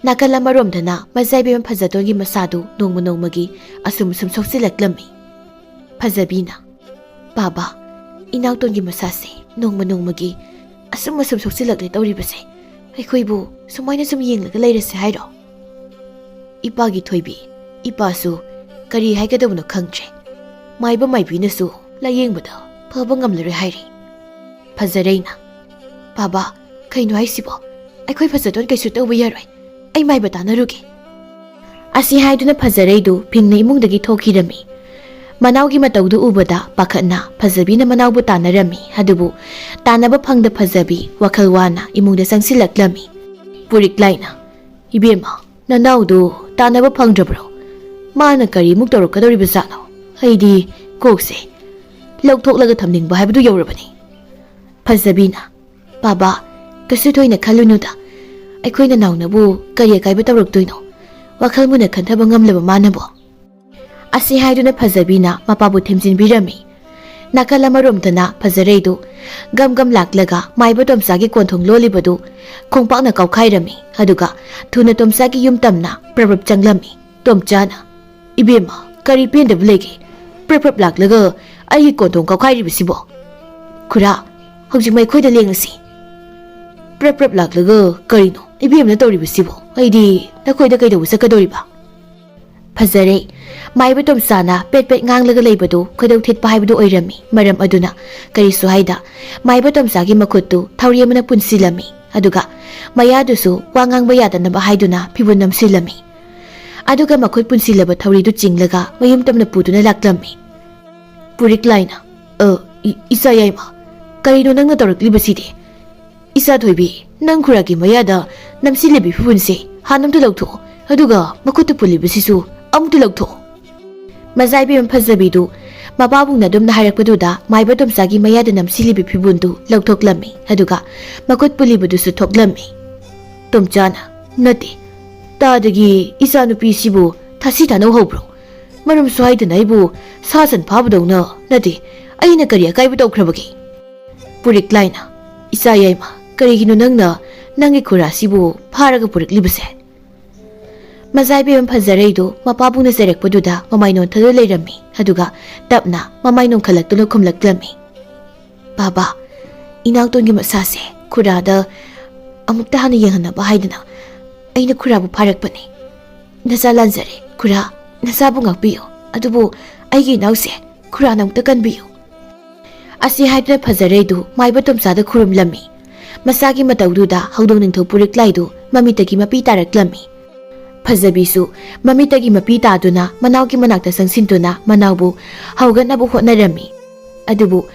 ꯅꯥꯀꯜ ꯑꯃꯔꯣꯝꯗꯅ ꯃꯆꯥ ꯏꯕꯦꯝꯃ ꯐꯖꯇꯣꯟꯒꯤ ꯃꯁꯥꯗꯨ ꯅꯣꯡꯃ ꯅꯣꯡꯃꯒꯤ ꯑꯁꯨꯝ ꯑꯁꯨꯝ ꯁꯣꯛꯆꯤꯜꯂꯛꯂꯝꯃꯤ꯫ ꯐꯖꯕꯤꯅ, "ꯕꯥꯕꯥ, ꯏꯅꯥꯎꯇꯣꯟꯒꯤ ꯃꯁꯥꯁꯦ ꯅꯣꯡꯃ ꯅꯣꯡꯃꯒꯤ ꯑꯁꯨꯝ ꯑꯁꯨꯝ ꯁꯣꯛꯆꯤꯜꯂꯛꯂꯦ ꯇꯧꯔꯤꯕꯁꯦ꯫ ꯑꯩꯈꯣꯏꯕꯨ ꯁꯨꯃꯥꯏꯅ ꯁꯨꯝ ꯌꯦꯡꯂꯒ ꯂꯩꯔꯁꯦ ꯍꯥꯏꯔꯣ?" ꯏꯄꯥꯒꯤ ꯊꯣꯏꯕꯤ, ꯏꯄꯥꯁꯨ ꯀꯔꯤ ꯍꯥꯏꯒꯗꯕꯅꯣ ꯈꯪꯗ꯭ꯔꯦ꯫ ꯃꯥꯏꯕ ꯃꯥꯏꯕꯤꯅꯁꯨ ꯂꯥꯌꯦꯡꯕꯗ ꯐꯕ ꯉꯝꯂꯔꯣꯏ ꯍꯥꯏꯔꯤ꯫ ꯐꯖꯔꯩꯅ, "ꯕꯥꯕꯥ, ꯀꯩꯅꯣ ꯍꯥꯏꯁꯤꯕꯣ? ꯑꯩꯈꯣꯏ ꯐꯖꯇꯣꯟ ꯀꯩꯁꯨ ꯇꯧꯕ ꯌꯥꯔꯣꯏ꯫ ꯑꯩ ꯃꯥꯏꯕ ꯇꯥꯟꯅꯔꯨꯒꯦ꯫" ꯑꯁꯤ ꯍꯥꯏꯗꯨꯅ ꯐꯖꯔꯩꯗꯨ ꯐꯤꯡꯅ ꯏꯃꯨꯡꯗꯒꯤ ꯊꯣꯛꯈꯤꯔꯝꯃꯤ꯫ ꯃꯅꯥꯎꯒꯤ ꯃꯇꯧꯗꯨ ꯎꯕꯗ ꯄꯥꯈꯠꯅ ꯐꯖꯕꯤꯅ ꯃꯅꯥꯎꯕꯨ ꯇꯥꯟꯅꯔꯝꯃꯤ꯫ ꯑꯗꯨꯕꯨ ꯇꯥꯟꯅꯕ ꯐꯪꯗ ꯐꯖꯕꯤ ꯋꯥꯈꯜ ꯋꯥꯅ ꯏꯃꯨꯡꯗ ꯆꯪꯁꯤꯜꯂꯛꯂꯝꯃꯤ꯫ ꯄꯨꯔꯤꯛ ꯂꯥꯏꯅ, "ꯏꯕꯦꯝꯃ, ꯅꯅꯥꯎꯗꯨ ꯇꯥꯟꯅꯕ ꯐꯪꯗ꯭ꯔꯕ꯭ꯔꯣ? ꯃꯥꯅ ꯀꯔꯤꯃꯨꯛ ꯇꯧꯔꯛꯀꯗꯧꯔꯤꯕꯖꯥꯠꯅꯣ?" ꯑꯩꯗꯤ ꯀꯣꯛꯁꯦ ꯂꯧꯊꯣꯛꯂꯒ ꯊꯝꯅꯤꯡꯕ ꯍꯥꯏꯕꯗꯨ ꯌꯧꯔꯕꯅꯤ꯫ ꯐꯖꯕꯤꯅ, "ꯕꯥꯕꯥ, ꯀꯩꯁꯨ ꯊꯣꯏꯅ ꯈꯜꯂꯨꯅꯨꯗ꯫ ꯑꯩꯈꯣꯏ ꯅꯅꯥꯎꯅꯕꯨ ꯀꯔꯤ ꯑꯀꯥꯏꯕ ꯇꯧꯔꯛꯇꯣꯏꯅꯣ? ꯋꯥꯈꯜ ꯃꯨꯟꯅ ꯈꯟꯊꯕ ꯉꯝꯂꯕ ꯃꯥꯅꯕꯣ?" ꯑꯁꯤ ꯍꯥꯏꯗꯨꯅ ꯐꯖꯕꯤꯅ ꯃꯄꯥꯕꯨ ꯊꯦꯝꯖꯤꯟꯕꯤꯔꯝꯃꯤ꯫ ꯅꯥꯀꯜ ꯑꯃꯔꯣꯝꯗꯅ ꯐꯖꯔꯩꯗꯨ ꯒꯝ ꯒꯝ ꯂꯥꯛꯂꯒ ꯃꯥꯏꯕ ꯇꯣꯝꯆꯥꯒꯤ ꯀꯣꯟꯊꯣꯡ ꯂꯣꯜꯂꯤꯕꯗꯨ ꯈꯣꯡꯄꯥꯛꯅ ꯀꯥꯎꯈꯥꯏꯔꯝꯃꯤ꯫ ꯑꯗꯨꯒ ꯊꯨꯅ ꯇꯣꯝꯆꯥꯒꯤ ꯌꯨꯝ ꯇꯝꯅ ꯄ꯭ꯔꯞ ꯄ꯭ꯔꯞ ꯆꯪꯂꯝꯃꯤ꯫ ꯇꯣꯝꯆꯥꯅ, "ꯏꯕꯦꯝꯃ, ꯀꯔꯤ ꯄꯦꯟꯗꯕ ꯂꯩꯒꯦ? ꯄ꯭ꯔꯞ ꯄ꯭ꯔꯞ ꯂꯥꯛꯂꯒ ꯑꯩꯒꯤ ꯀꯣꯟꯊꯣꯡ ꯀꯥꯎꯈꯥꯏꯔꯤꯕꯁꯤꯕꯣ? ꯈꯨꯔꯥ, ꯍꯧꯖꯤꯛ ꯃꯩꯈꯣꯏꯗ ꯂꯦꯡꯉꯁꯤ꯫ ꯄ꯭ꯔꯞ ꯄ꯭ꯔꯞ ꯂꯥꯛꯂꯒ ꯀꯔꯤꯅꯣ ꯏꯕꯦꯝꯅ ꯇꯧꯔꯤꯕꯁꯤꯕꯣ? ꯑꯩꯗꯤ ꯅꯈꯣꯏꯗ ꯀꯩꯗꯧꯕ ꯆꯠꯀꯗꯧꯔꯤꯕ?" ꯐꯖꯔꯦ꯫ ꯃꯥꯏꯕ ꯇꯣꯝꯆꯥꯅ ꯄꯦꯠ ꯄꯦꯠ ꯉꯥꯡꯂꯒ ꯂꯩꯕꯗꯨ ꯈꯣꯏꯗꯧ ꯊꯤꯠꯄ ꯍꯥꯏꯕꯗꯨ ꯑꯣꯏꯔꯝꯃꯤ꯫ ꯃꯔꯝ ꯑꯗꯨꯅ ꯀꯔꯤꯁꯨ ꯍꯥꯏꯗ ꯃꯥꯏꯕ ꯇꯣꯝꯆꯥꯒꯤ ꯃꯈꯨꯠꯇꯨ ꯊꯧꯔꯤ ꯑꯃꯅ ꯄꯨꯟꯁꯤꯜꯂꯝꯃꯤ꯫ ꯑꯗꯨꯒ ꯃꯌꯥꯗꯨꯁꯨ ꯋꯥ ꯉꯥꯡꯕ ꯌꯥꯗꯅꯕ ꯍꯥꯏꯗꯨꯅ ꯐꯤꯕꯨꯟ ꯅꯝꯁꯤꯜꯂꯝꯃꯤ꯫ ꯑꯗꯨꯒ ꯃꯈꯨꯠ ꯄꯨꯟꯁꯤꯜꯂꯕ ꯊꯧꯔꯤꯗꯨ ꯆꯤꯡꯂꯒ ꯃꯌꯨꯝ ꯇꯝꯅ ꯄꯨꯗꯨꯅ ꯂꯥꯛꯂꯝꯃꯤ꯫ ꯄꯨꯔꯤꯛ ꯂꯥꯏꯅ, "ꯑ, ꯏ-, ꯏꯆꯥ ꯌꯥꯏꯃ, ꯀꯔꯤꯅꯣ ꯅꯪꯅ ꯇꯧꯔꯛꯂꯤꯕꯁꯤꯗꯤ? ꯏꯆꯥ ꯊꯣꯏꯕꯤ, ꯅꯪ ꯈꯨꯔꯥꯒꯤ ꯃꯌꯥꯗ ꯅꯝꯁꯤꯜꯂꯤꯕꯤ ꯐꯤꯕꯨꯟꯁꯦ ꯍꯥꯟꯅ ꯑꯝꯇ ꯂꯧꯊꯣꯛꯑꯣ, ꯑꯗꯨꯒ ꯃꯈꯨꯠꯇ ꯄꯨꯜꯂꯤꯕꯁꯤꯁꯨ ꯑꯃꯨꯛꯇ ꯂꯧꯊꯣꯛꯑꯣ꯫" ꯃꯖꯥꯏꯕꯦꯝ ꯐꯖꯕꯤꯗꯨ ꯃꯄꯥꯕꯨꯡꯅ ꯑꯗꯨꯝꯅ ꯍꯥꯏꯔꯛꯄꯗꯨꯗ ꯃꯥꯏꯕ ꯇꯣꯝꯆꯥꯒꯤ ꯃꯌꯥꯗ ꯅꯝꯁꯤꯜꯂꯤꯕꯤ ꯐꯤꯕꯨꯟꯗꯨ ꯂꯧꯊꯣꯛꯂꯝꯃꯤ꯫ ꯑꯗꯨꯒ ꯃꯈꯨꯠ ꯄꯨꯜꯂꯤꯕꯗꯨꯁꯨ ꯊꯣꯛꯂꯝꯃꯤ꯫ ꯇꯣꯝꯆꯥꯅ, "ꯅꯠꯇꯦ, ꯇꯥꯗꯒꯤ ꯏꯆꯥꯅꯨꯄꯤꯁꯤꯕꯨ ꯊꯥꯁꯤ ꯊꯥꯅꯧ ꯍꯧꯕ꯭ꯔꯣ? ꯃꯔꯝ ꯁ꯭ꯋꯥꯏꯗꯅ ꯑꯩꯕꯨ ꯁꯥ ꯁꯟ ꯐꯥꯕꯗꯧꯅ, ꯅꯠꯇꯦ, ꯑꯩꯅ ꯀꯔꯤ ꯑꯀꯥꯏꯕ ꯇꯧꯈ꯭ꯔꯕꯒꯦ?" ꯄꯨꯔꯤꯛ ꯂꯥꯏꯅ, "ꯏꯆꯥ ꯌꯥꯏꯃ, ꯀꯔꯤꯒꯤꯅꯣ ꯅꯪꯅ ꯅꯪꯒꯤ ꯈꯨꯔꯥꯁꯤꯕꯨ ꯐꯥꯔꯒ ꯄꯨꯔꯛꯂꯤꯕꯁꯦ?" ꯃꯖꯥꯏꯕꯦꯝ ꯐꯖꯔꯩꯗꯨ ꯃꯄꯥꯕꯨꯡꯅ ꯆꯩꯔꯛꯄꯗꯨꯗ ꯃꯃꯥꯏ ꯅꯣꯟꯊꯗꯨꯅ ꯂꯩꯔꯝꯃꯤ꯫ ꯑꯗꯨꯒ ꯇꯞꯅ ꯃꯃꯥꯏ ꯅꯣꯟꯈꯠꯂꯛꯇꯨꯅ ꯈꯨꯝꯂꯛꯂꯝꯃꯤ꯫ "ꯕꯥꯕꯥ, ꯏꯅꯥꯎꯇꯣꯟꯒꯤ ꯃꯁꯥꯁꯦ ꯈꯨꯔꯥꯗ ꯑꯃꯨꯛꯇ ꯍꯥꯟꯅ ꯌꯦꯡꯍꯟꯅꯕ ꯍꯥꯏꯗꯅ ꯑꯩꯅ ꯈꯨꯔꯥꯕꯨ ꯐꯥꯔꯛꯄꯅꯤ꯫ ꯅꯆꯥ ꯂꯥꯟꯖꯔꯦ ꯈꯨꯔꯥ, ꯅꯆꯥꯕꯨ ꯉꯥꯛꯄꯤꯌꯨ, ꯑꯗꯨꯕꯨ ꯑꯩꯒꯤ ꯏꯅꯥꯎꯁꯦ ꯈꯨꯔꯥꯅ ꯑꯃꯨꯛꯇ ꯀꯟꯕꯤꯌꯨ꯫" ꯑꯁꯤ ꯍꯥꯏꯗꯨꯅ ꯐꯖꯔꯩꯗꯨ ꯃꯥꯏꯕ ꯇꯣꯝꯆꯥꯗ ꯈꯨꯔꯨꯝꯂꯝꯃꯤ꯫ ꯃꯆꯥꯒꯤ ꯃꯇꯧꯗꯨꯗ ꯍꯧꯗꯣꯡ ꯅꯤꯡꯊꯧ ꯄꯨꯔꯤꯛꯂꯥꯏꯗꯨ ꯃꯃꯤꯠꯇꯒꯤ ꯃꯄꯤ ꯇꯥꯔꯛꯂꯝꯃꯤ꯫ ꯐꯖꯕꯤꯁꯨ ꯃꯃꯤꯠꯇꯒꯤ ꯃꯄꯤ ꯇꯥꯗꯨꯅ ꯃꯅꯥꯎꯒꯤ ꯃꯅꯥꯛꯇ ꯆꯪꯁꯤꯟꯗꯨꯅ ꯃꯅꯥꯎꯕꯨ ꯍꯧꯒꯠꯅꯕ ꯍꯣꯠꯅꯔꯝꯃꯤ꯫ ꯑꯗꯨꯕꯨ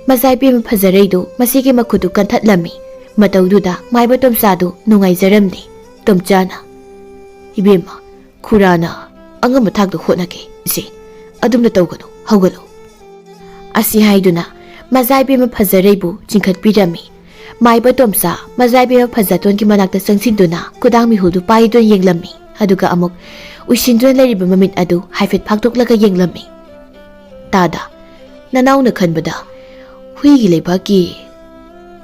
ꯃꯆꯥ ꯏꯕꯦꯝꯃ ꯐꯖꯔꯩꯗꯨ ꯃꯁꯤꯒꯤ ꯃꯈꯨꯠꯇꯨ ꯀꯟꯊꯠꯂꯝꯃꯤ꯫ ꯃꯇꯧꯗꯨꯗ ꯃꯥꯏꯕ ꯇꯣꯝꯆꯥꯗꯨ ꯅꯨꯡꯉꯥꯏꯖꯔꯝꯗꯦ꯫ ꯇꯣꯝꯆꯥꯅ, "ꯏꯕꯦꯝꯃ, ꯈꯨꯔꯥꯅ ꯑꯉꯝꯕ ꯊꯥꯛꯇ ꯍꯣꯠꯅꯒꯦ ꯏꯆꯦ꯫ ꯑꯗꯨꯝꯅ ꯇꯧꯒꯅꯨ, ꯍꯧꯒꯠꯂꯨ꯫ ꯑꯁꯤ ꯍꯥꯏꯗꯨꯅ ꯃꯖꯥ ꯏꯕꯦꯝꯃ ꯐꯖꯔꯩꯕꯨ ꯆꯤꯡꯈꯠꯄꯤꯔꯝꯃꯤ꯫ ꯃꯥꯏꯕ ꯇꯣꯝꯆꯥ ꯃꯖꯥ ꯏꯕꯦꯝꯃ ꯐꯖꯇꯣꯟꯒꯤ ꯃꯅꯥꯛꯇ ꯆꯪꯁꯤꯟꯗꯨꯅ ꯈꯨꯗꯥꯡ ꯃꯤꯍꯨꯜꯗꯨ ꯄꯥꯏꯗꯨꯅ ꯌꯦꯡꯂꯝꯃꯤ꯫ ꯑꯗꯨꯒ ꯑꯃꯨꯛ ꯎꯏꯁꯤꯟꯗꯨꯅ ꯂꯩꯔꯤꯕ ꯃꯃꯤꯠ ꯑꯗꯨ ꯍꯥꯏꯐꯦꯠ ꯐꯥꯛꯇꯣꯛꯂꯒ ꯌꯦꯡꯂꯝꯃꯤ꯫ "ꯇꯥꯗ, ꯅꯅꯥꯎꯅ ꯈꯟꯕꯗ ꯍꯨꯏꯒꯤ ꯂꯩꯕꯥꯛꯀꯤ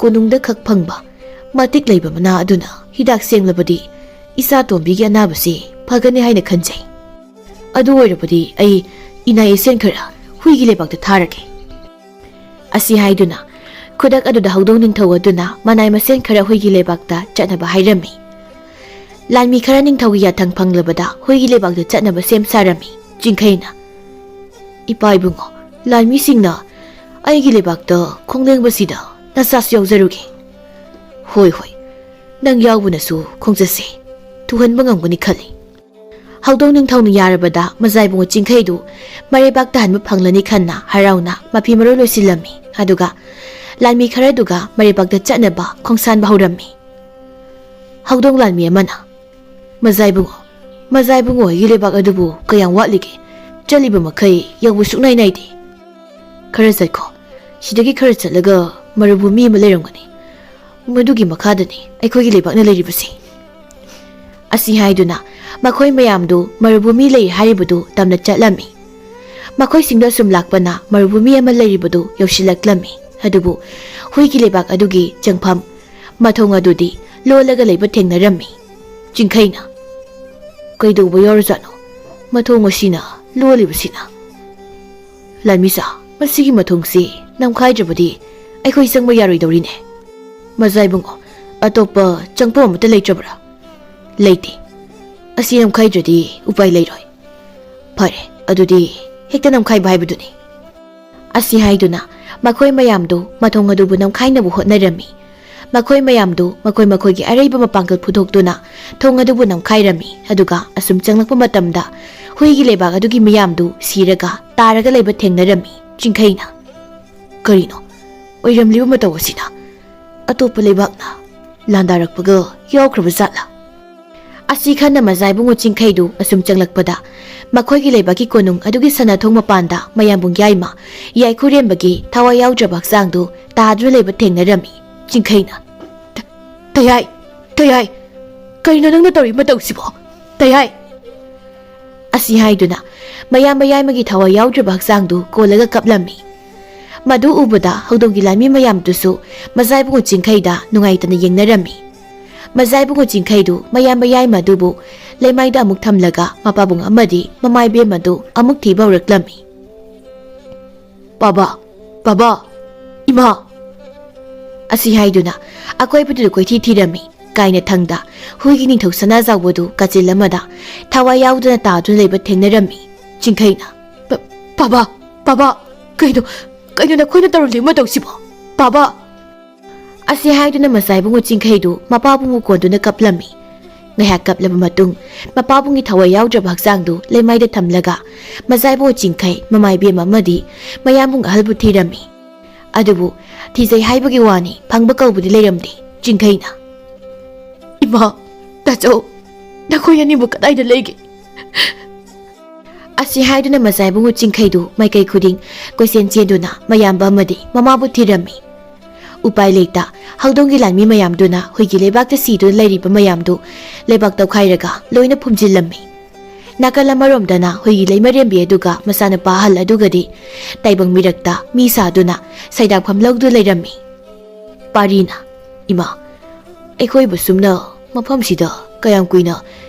ꯀꯣꯅꯨꯡꯗ ꯈꯛ ꯐꯪꯕ ꯃꯇꯤꯛ ꯂꯩꯕ ꯃꯅꯥ ꯑꯗꯨꯅ ꯍꯤꯗꯥꯛ ꯁꯦꯝꯂꯕꯗꯤ ꯏꯆꯥ ꯇꯣꯝꯕꯤꯒꯤ ꯑꯅꯥꯕꯁꯤ ꯐꯒꯅꯤ ꯍꯥꯏꯅ ꯈꯟꯖꯩ꯫ ꯑꯗꯨ ꯑꯣꯏꯔꯕꯗꯤ ꯑꯩ ꯏꯅꯥ ꯏꯁꯦꯟ ꯈꯔ ꯍꯨꯏꯒꯤ ꯂꯩꯕꯥꯛꯇ ꯊꯥꯔꯒꯦ"꯫ ꯑꯁꯤ ꯍꯥꯏꯗꯨꯅ ꯈꯨꯗꯛ ꯑꯗꯨꯗ ꯍꯧꯗꯣꯡ ꯅꯤꯡꯊꯧ ꯑꯗꯨꯅ ꯃꯅꯥꯏ ꯃꯁꯦꯟ ꯈꯔ ꯍꯨꯏꯒꯤ ꯂꯩꯕꯥꯛꯇ ꯆꯠꯅꯕ ꯍꯥꯏꯔꯝꯃꯤ꯫ ꯂꯥꯟꯃꯤ ꯈꯔ ꯅꯤꯡꯊꯧꯒꯤ ꯌꯥꯊꯪ ꯐꯪꯂꯕꯗ ꯍꯨꯏꯒꯤ ꯂꯩꯕꯥꯛꯇ ꯆꯠꯅꯕ ꯁꯦꯝ ꯁꯥꯔꯝꯃꯤ꯫ ꯆꯤꯡꯈꯩꯅ, "ꯏꯄꯥ ꯏꯕꯨꯡꯉꯣ, ꯂꯥꯟꯃꯤꯁꯤꯡꯅ ꯑꯩꯒꯤ ꯂꯩꯕꯥꯛꯇ ꯈꯣꯡꯂꯦꯡꯕꯁꯤꯗ ꯅꯆꯥꯁꯨ ꯌꯥꯎꯖꯔꯨꯒꯦ"꯫ "ꯍꯣꯏ, ꯍꯣꯏ, ꯅꯪ ꯌꯥꯎꯕꯅꯁꯨ ꯈꯣꯡꯆꯠꯁꯦ ꯊꯨꯍꯟꯕ ꯉꯝꯒꯅꯤ ꯈꯜꯂꯤ"꯫ ꯍꯧꯗꯣꯡ ꯅꯤꯡꯊꯧꯅ ꯌꯥꯔꯕꯗ ꯃꯖꯥ ꯏꯕꯨꯡꯉꯣ ꯆꯤꯡꯈꯩꯗꯨ ꯃꯔꯩꯕꯥꯛꯇ ꯍꯟꯕ ꯐꯪꯂꯅꯤ ꯈꯟꯅ ꯍꯔꯥꯎꯅ ꯃꯐꯤ ꯃꯔꯣꯏ ꯂꯣꯏꯁꯤꯜꯂꯝꯃꯤ꯫ ꯑꯗꯨꯒ ꯂꯥꯟꯃꯤ ꯈꯔꯗꯨꯒ ꯃꯔꯩꯕꯥꯛꯇ ꯆꯠꯅꯕ ꯈꯣꯡꯁꯥꯟꯕ ꯍꯧꯔꯝꯃꯤ꯫ ꯍꯧꯗꯣꯡ ꯂꯥꯟꯃꯤ ꯑꯃꯅ, "ꯃꯖꯥ ꯏꯕꯨꯡꯉꯣ, ꯃꯖꯥ ꯏꯕꯨꯡꯉꯣ ꯍꯣꯏꯒꯤ ꯂꯩꯕꯥꯛ ꯑꯗꯨꯕꯨ ꯀꯌꯥꯝ ꯋꯥꯠꯂꯤꯒꯦ? ꯆꯠꯂꯤꯕ ꯃꯈꯩ ꯌꯧꯕ ꯁꯨꯛꯅꯥꯏ ꯅꯥꯏꯗꯦ"꯫ "ꯈꯔ ꯆꯠꯈꯣ꯫ ꯁꯤꯗꯒꯤ ꯈꯔ ꯆꯠꯂꯒ ꯃꯔꯨꯚꯨꯃꯤ ꯑꯃ ꯂꯩꯔꯝꯒꯅꯤ꯫ ꯃꯗꯨꯒꯤ ꯃꯈꯥꯗꯅꯤ ꯑꯩꯈꯣꯏꯒꯤ ꯂꯩꯕꯥꯛꯅ ꯂꯩꯔꯤꯕꯁꯤ"꯫ ꯑꯁꯤ ꯍꯥꯏꯗꯨꯅ ꯃꯈꯣꯏ ꯃꯌꯥꯝꯗꯨ ꯃꯔꯨꯚꯨꯃꯤ ꯂꯩ ꯍꯥꯏꯔꯤꯕꯗꯨ ꯇꯝꯅ ꯆꯠꯂꯝꯃꯤ꯫ ꯃꯈꯣꯏꯁꯤꯡꯗ ꯁꯨꯝ ꯂꯥꯛꯄꯅ ꯃꯔꯨꯚꯨꯃꯤ ꯑꯃ ꯂꯩꯔꯤꯕꯗꯨ ꯌꯧꯁꯤꯜꯂꯛꯂꯝꯃꯤ꯫ ꯑꯗꯨꯕꯨ ꯍꯨꯏꯒꯤ ꯂꯩꯕꯥꯛ ꯑꯗꯨꯒꯤ ꯆꯪꯐꯝ ꯃꯊꯣꯡ ꯑꯗꯨꯗꯤ ꯂꯣꯜꯂꯒ ꯂꯩꯕ ꯊꯦꯡꯅꯔꯝꯃꯤ꯫ ꯆꯤꯡꯈꯩꯅ, "ꯀꯩꯗꯧꯕ ꯌꯥꯎꯔꯖꯥꯠꯅꯣ ꯃꯊꯣꯡ ꯑꯁꯤꯅ ꯂꯣꯜꯂꯤꯕꯁꯤꯅ? ꯂꯥꯟꯃꯤꯁꯥ, ꯃꯁꯤꯒꯤ ꯃꯊꯣꯡꯁꯤ ꯅꯝꯈꯥꯏꯗ꯭ꯔꯕꯗꯤ ꯑꯩꯈꯣꯏ ꯆꯪꯕ ꯌꯥꯔꯣꯏꯗꯧꯔꯤꯅꯦ꯫ ꯃꯖꯥ ꯏꯕꯨꯡꯉꯣ, ꯑꯇꯣꯞꯄ ꯆꯪꯐꯝ ꯑꯃꯠꯇ ꯂꯩꯇ꯭ꯔꯕ꯭ꯔꯥ?" "ꯂꯩꯇꯦ꯫ ꯑꯁꯤ ꯅꯝꯈꯥꯏꯗ꯭ꯔꯗꯤ ꯎꯄꯥꯏ ꯂꯩꯔꯣꯏ"꯫ "ꯐꯔꯦ, ꯑꯗꯨꯗꯤ ꯍꯦꯛꯇ ꯅꯝꯈꯥꯏꯕ ꯍꯥꯏꯕꯗꯨꯅꯤ"꯫ ꯑꯁꯤ ꯍꯥꯏꯗꯨꯅ ꯃꯈꯣꯏ ꯃꯌꯥꯝꯗꯨ ꯃꯊꯣꯡ ꯑꯗꯨꯕꯨ ꯅꯝꯈꯥꯏꯅꯕ ꯍꯣꯠꯅꯔꯝꯃꯤ꯫ ꯃꯈꯣꯏ ꯃꯌꯥꯝꯗꯨ ꯃꯈꯣꯏ ꯃꯈꯣꯏꯒꯤ ꯑꯔꯩꯕ ꯃꯄꯥꯡꯒꯜ ꯄꯨꯊꯣꯛꯇꯨꯅ ꯊꯣꯡ ꯑꯗꯨꯕꯨ ꯅꯝꯈꯥꯏꯔꯝꯃꯤ꯫ ꯑꯗꯨꯒ ꯑꯁꯨꯝ ꯆꯪꯂꯛꯄ ꯃꯇꯝꯗ ꯍꯨꯏꯒꯤ ꯂꯩꯕꯥꯛ ꯑꯗꯨꯒꯤ ꯃꯤꯌꯥꯝꯗꯨ ꯁꯤꯔꯒ ꯇꯥꯔꯒ ꯂꯩꯕ ꯊꯦꯡꯅꯔꯝꯃꯤ꯫ ꯆꯤꯡꯈꯩꯅ, "ꯀꯔꯤꯅꯣ ꯑꯣꯏꯔꯝꯂꯤꯕ ꯃꯇꯧ ꯑꯁꯤꯅ? ꯑꯇꯣꯞꯄ ꯂꯩꯕꯥꯛꯅ ꯂꯥꯟꯗꯥꯔꯛꯄꯒ ꯌꯥꯎꯈ꯭ꯔꯕ ꯖꯥꯠꯂꯥ?" ꯑꯁꯤ ꯈꯟꯅ ꯃꯖꯥꯏꯕꯨꯡꯉꯣ ꯆꯤꯡꯈꯩꯗꯨ ꯑꯁꯨꯝ ꯆꯪꯂꯛꯄꯗ, ꯃꯈꯣꯏꯒꯤ ꯂꯩꯕꯥꯛꯀꯤ ꯀꯣꯅꯨꯡ ꯑꯗꯨꯒꯤ ꯁꯅꯥꯊꯣꯡ ꯃꯄꯥꯟꯗ ꯃꯌꯥꯝꯕꯨꯡ ꯌꯥꯏꯃ, ꯌꯥꯏꯈꯨꯔꯦꯝꯕꯒꯤ ꯊꯋꯥꯏ ꯌꯥꯎꯗ꯭ꯔꯕ ꯍꯛꯆꯥꯡꯗꯨ ꯇꯥꯗꯨꯅ ꯂꯩꯕ ꯊꯦꯡꯅꯔꯝꯃꯤ꯫ ꯆꯤꯡꯈꯩꯅ, "ꯇ-, ꯇꯌꯥꯏ, ꯇꯌꯥꯏ, ꯀꯔꯤꯅꯣ ꯅꯪꯅ ꯇꯧꯔꯤ ꯃꯇꯧꯁꯤꯕꯣ? ꯇꯌꯥꯏ!" ꯑꯁꯤ ꯍꯥꯏꯗꯨꯅ ꯃꯌꯥꯝꯕ ꯌꯥꯏꯃꯒꯤ ꯊꯋꯥꯏ ꯌꯥꯎꯗ꯭ꯔꯕ ꯍꯛꯆꯥꯡꯗꯨ ꯀꯣꯜꯂꯒ ꯀꯞꯂꯝꯃꯤ꯫ ꯃꯗꯨ ꯎꯕꯗ ꯍꯧꯗꯣꯡꯒꯤ ꯂꯥꯟꯃꯤ ꯃꯌꯥꯝꯗꯨꯁꯨ ꯃꯖꯥꯏꯕꯨꯡꯉꯣ ꯆꯤꯡꯈꯩꯗ ꯅꯨꯡꯉꯥꯏꯇꯅ ꯌꯦꯡꯅꯔꯝꯃꯤ꯫ ꯃꯖꯥꯏꯕꯨꯡꯉꯣ ꯆꯤꯡꯈꯩꯗꯨ ꯃꯌꯥꯝꯕ ꯌꯥꯏꯃ ꯑꯗꯨꯕꯨ ꯂꯩꯃꯥꯏꯗ ꯑꯃꯨꯛ ꯊꯝꯂꯒ ꯃꯄꯥꯕꯨꯡ ꯑꯃꯗꯤ ꯃꯃꯥꯏꯕꯦꯝ ꯑꯗꯨ ꯑꯃꯨꯛ ꯊꯤꯕ ꯍꯧꯔꯛꯂꯝꯃꯤ꯫ "ꯄꯥꯕ, ꯄꯥꯕ, ꯏꯃꯥ!" ꯑꯁꯤ ꯍꯥꯏꯗꯨꯅ ꯑꯀꯣꯏꯕꯗꯨꯗ ꯀꯣꯏꯊꯤ ꯊꯤꯔꯝꯃꯤ꯫ ꯀꯥꯏꯅ ꯊꯪꯗ ꯍꯨꯏꯒꯤ ꯅꯤꯡꯊꯧ ꯁꯅꯥꯖꯥꯎꯕꯗꯨ ꯀꯥꯆꯤꯜ ꯑꯃꯗ ꯊꯋꯥꯏ ꯌꯥꯎꯗꯅ ꯇꯥꯗꯨꯅ ꯂꯩꯕ ꯊꯦꯡꯅꯔꯝꯃꯤ꯫ ꯆꯤꯡꯈꯩꯅ, "ꯄꯥ-, ꯄꯥꯕ, ꯄꯥꯕ, ꯀꯩꯅꯣ, ꯀꯩꯅꯣ ꯅꯈꯣꯏꯅ ꯇꯧꯔꯝꯂꯤꯕ ꯃꯇꯧꯁꯤꯕꯣ? ꯄꯥꯕ!" ꯑꯁꯤ ꯍꯥꯏꯗꯨꯅ ꯃꯆꯥꯏꯕꯨꯡꯉꯣ ꯆꯤꯡꯈꯩꯗꯨ ꯃꯄꯥꯕꯨꯡꯉꯣ ꯀꯣꯟꯗꯨꯅ ꯀꯞꯂꯝꯃꯤ꯫ ꯉꯥꯏꯍꯥꯛ ꯀꯞꯂꯕ ꯃꯇꯨꯡ, ꯃꯄꯥꯕꯨꯡꯒꯤ ꯊꯋꯥꯏ ꯌꯥꯎꯗ꯭ꯔꯕ ꯍꯛꯆꯥꯡꯗꯨ ꯂꯩꯃꯥꯏꯗ ꯊꯝꯂꯒ ꯃꯆꯥꯏꯕꯨꯡꯉꯣ ꯆꯤꯡꯈꯩ, ꯃꯃꯥꯏꯕꯦꯝ ꯑꯃꯗꯤ ꯃꯌꯥꯝꯕꯨꯡ ꯑꯍꯜꯕꯨ ꯊꯤꯔꯝꯃꯤ꯫ ꯑꯗꯨꯕꯨ ꯊꯤꯖꯩ ꯍꯥꯏꯕꯒꯤ ꯋꯥꯅꯤ, ꯐꯪꯕ ꯀꯧꯕꯗꯤ ꯂꯩꯔꯝꯗꯦ꯫ ꯆꯤꯡꯈꯩꯅ, "ꯏꯃꯥ, ꯇꯥꯆꯧ, ꯅꯈꯣꯏ ꯑꯅꯤꯕꯨ ꯀꯗꯥꯏꯗ ꯂꯩꯒꯦ?" ꯑꯁꯤ ꯍꯥꯏꯗꯨꯅ ꯃꯆꯥꯏꯕꯨꯡꯉꯣ ꯆꯤꯡꯈꯩꯗꯨ ꯃꯥꯏꯀꯩ ꯈꯨꯗꯤꯡ ꯀꯣꯏꯆꯦꯟ ꯆꯦꯟꯗꯨꯅ ꯃꯌꯥꯝꯕ ꯑꯃꯗꯤ ꯃꯃꯥꯕꯨ ꯊꯤꯔꯝꯃꯤ꯫ ꯎꯄꯥꯏ ꯂꯩꯇ ꯍꯧꯗꯣꯡꯒꯤ ꯂꯥꯟꯃꯤ ꯃꯌꯥꯝꯗꯨꯅ ꯍꯨꯏꯒꯤ ꯂꯩꯕꯥꯛꯇ ꯁꯤꯗꯨꯅ ꯂꯩꯔꯤꯕ ꯃꯌꯥꯝꯗꯨ ꯂꯩꯕꯥꯛ ꯇꯧꯈꯥꯏꯔꯒ ꯂꯣꯏꯅ ꯐꯨꯝꯖꯤꯜꯂꯝꯃꯤ꯫ ꯅꯥꯀꯜ ꯑꯃꯔꯣꯝꯗꯅ ꯍꯨꯏꯒꯤ ꯂꯩꯃꯔꯦꯝꯕꯤ ꯑꯗꯨꯒ ꯃꯆꯥꯅꯨꯄꯥ ꯑꯍꯜ ꯑꯗꯨꯒꯗꯤ ꯇꯥꯏꯕꯪ ꯃꯤꯔꯛꯇ ꯃꯤ ꯁꯥꯗꯨꯅ ꯁꯩꯗꯥꯡꯐꯝ ꯂꯧꯗꯨꯅ ꯂꯩꯔꯝꯃꯤ꯫ ꯄꯥꯔꯤꯅ, "ꯏꯃꯥ, ꯑꯩꯈꯣꯏꯕꯨ ꯁꯨꯝꯅ ꯃꯐꯝꯁꯤꯗ ꯀꯌꯥꯝ ꯀꯨꯏꯅ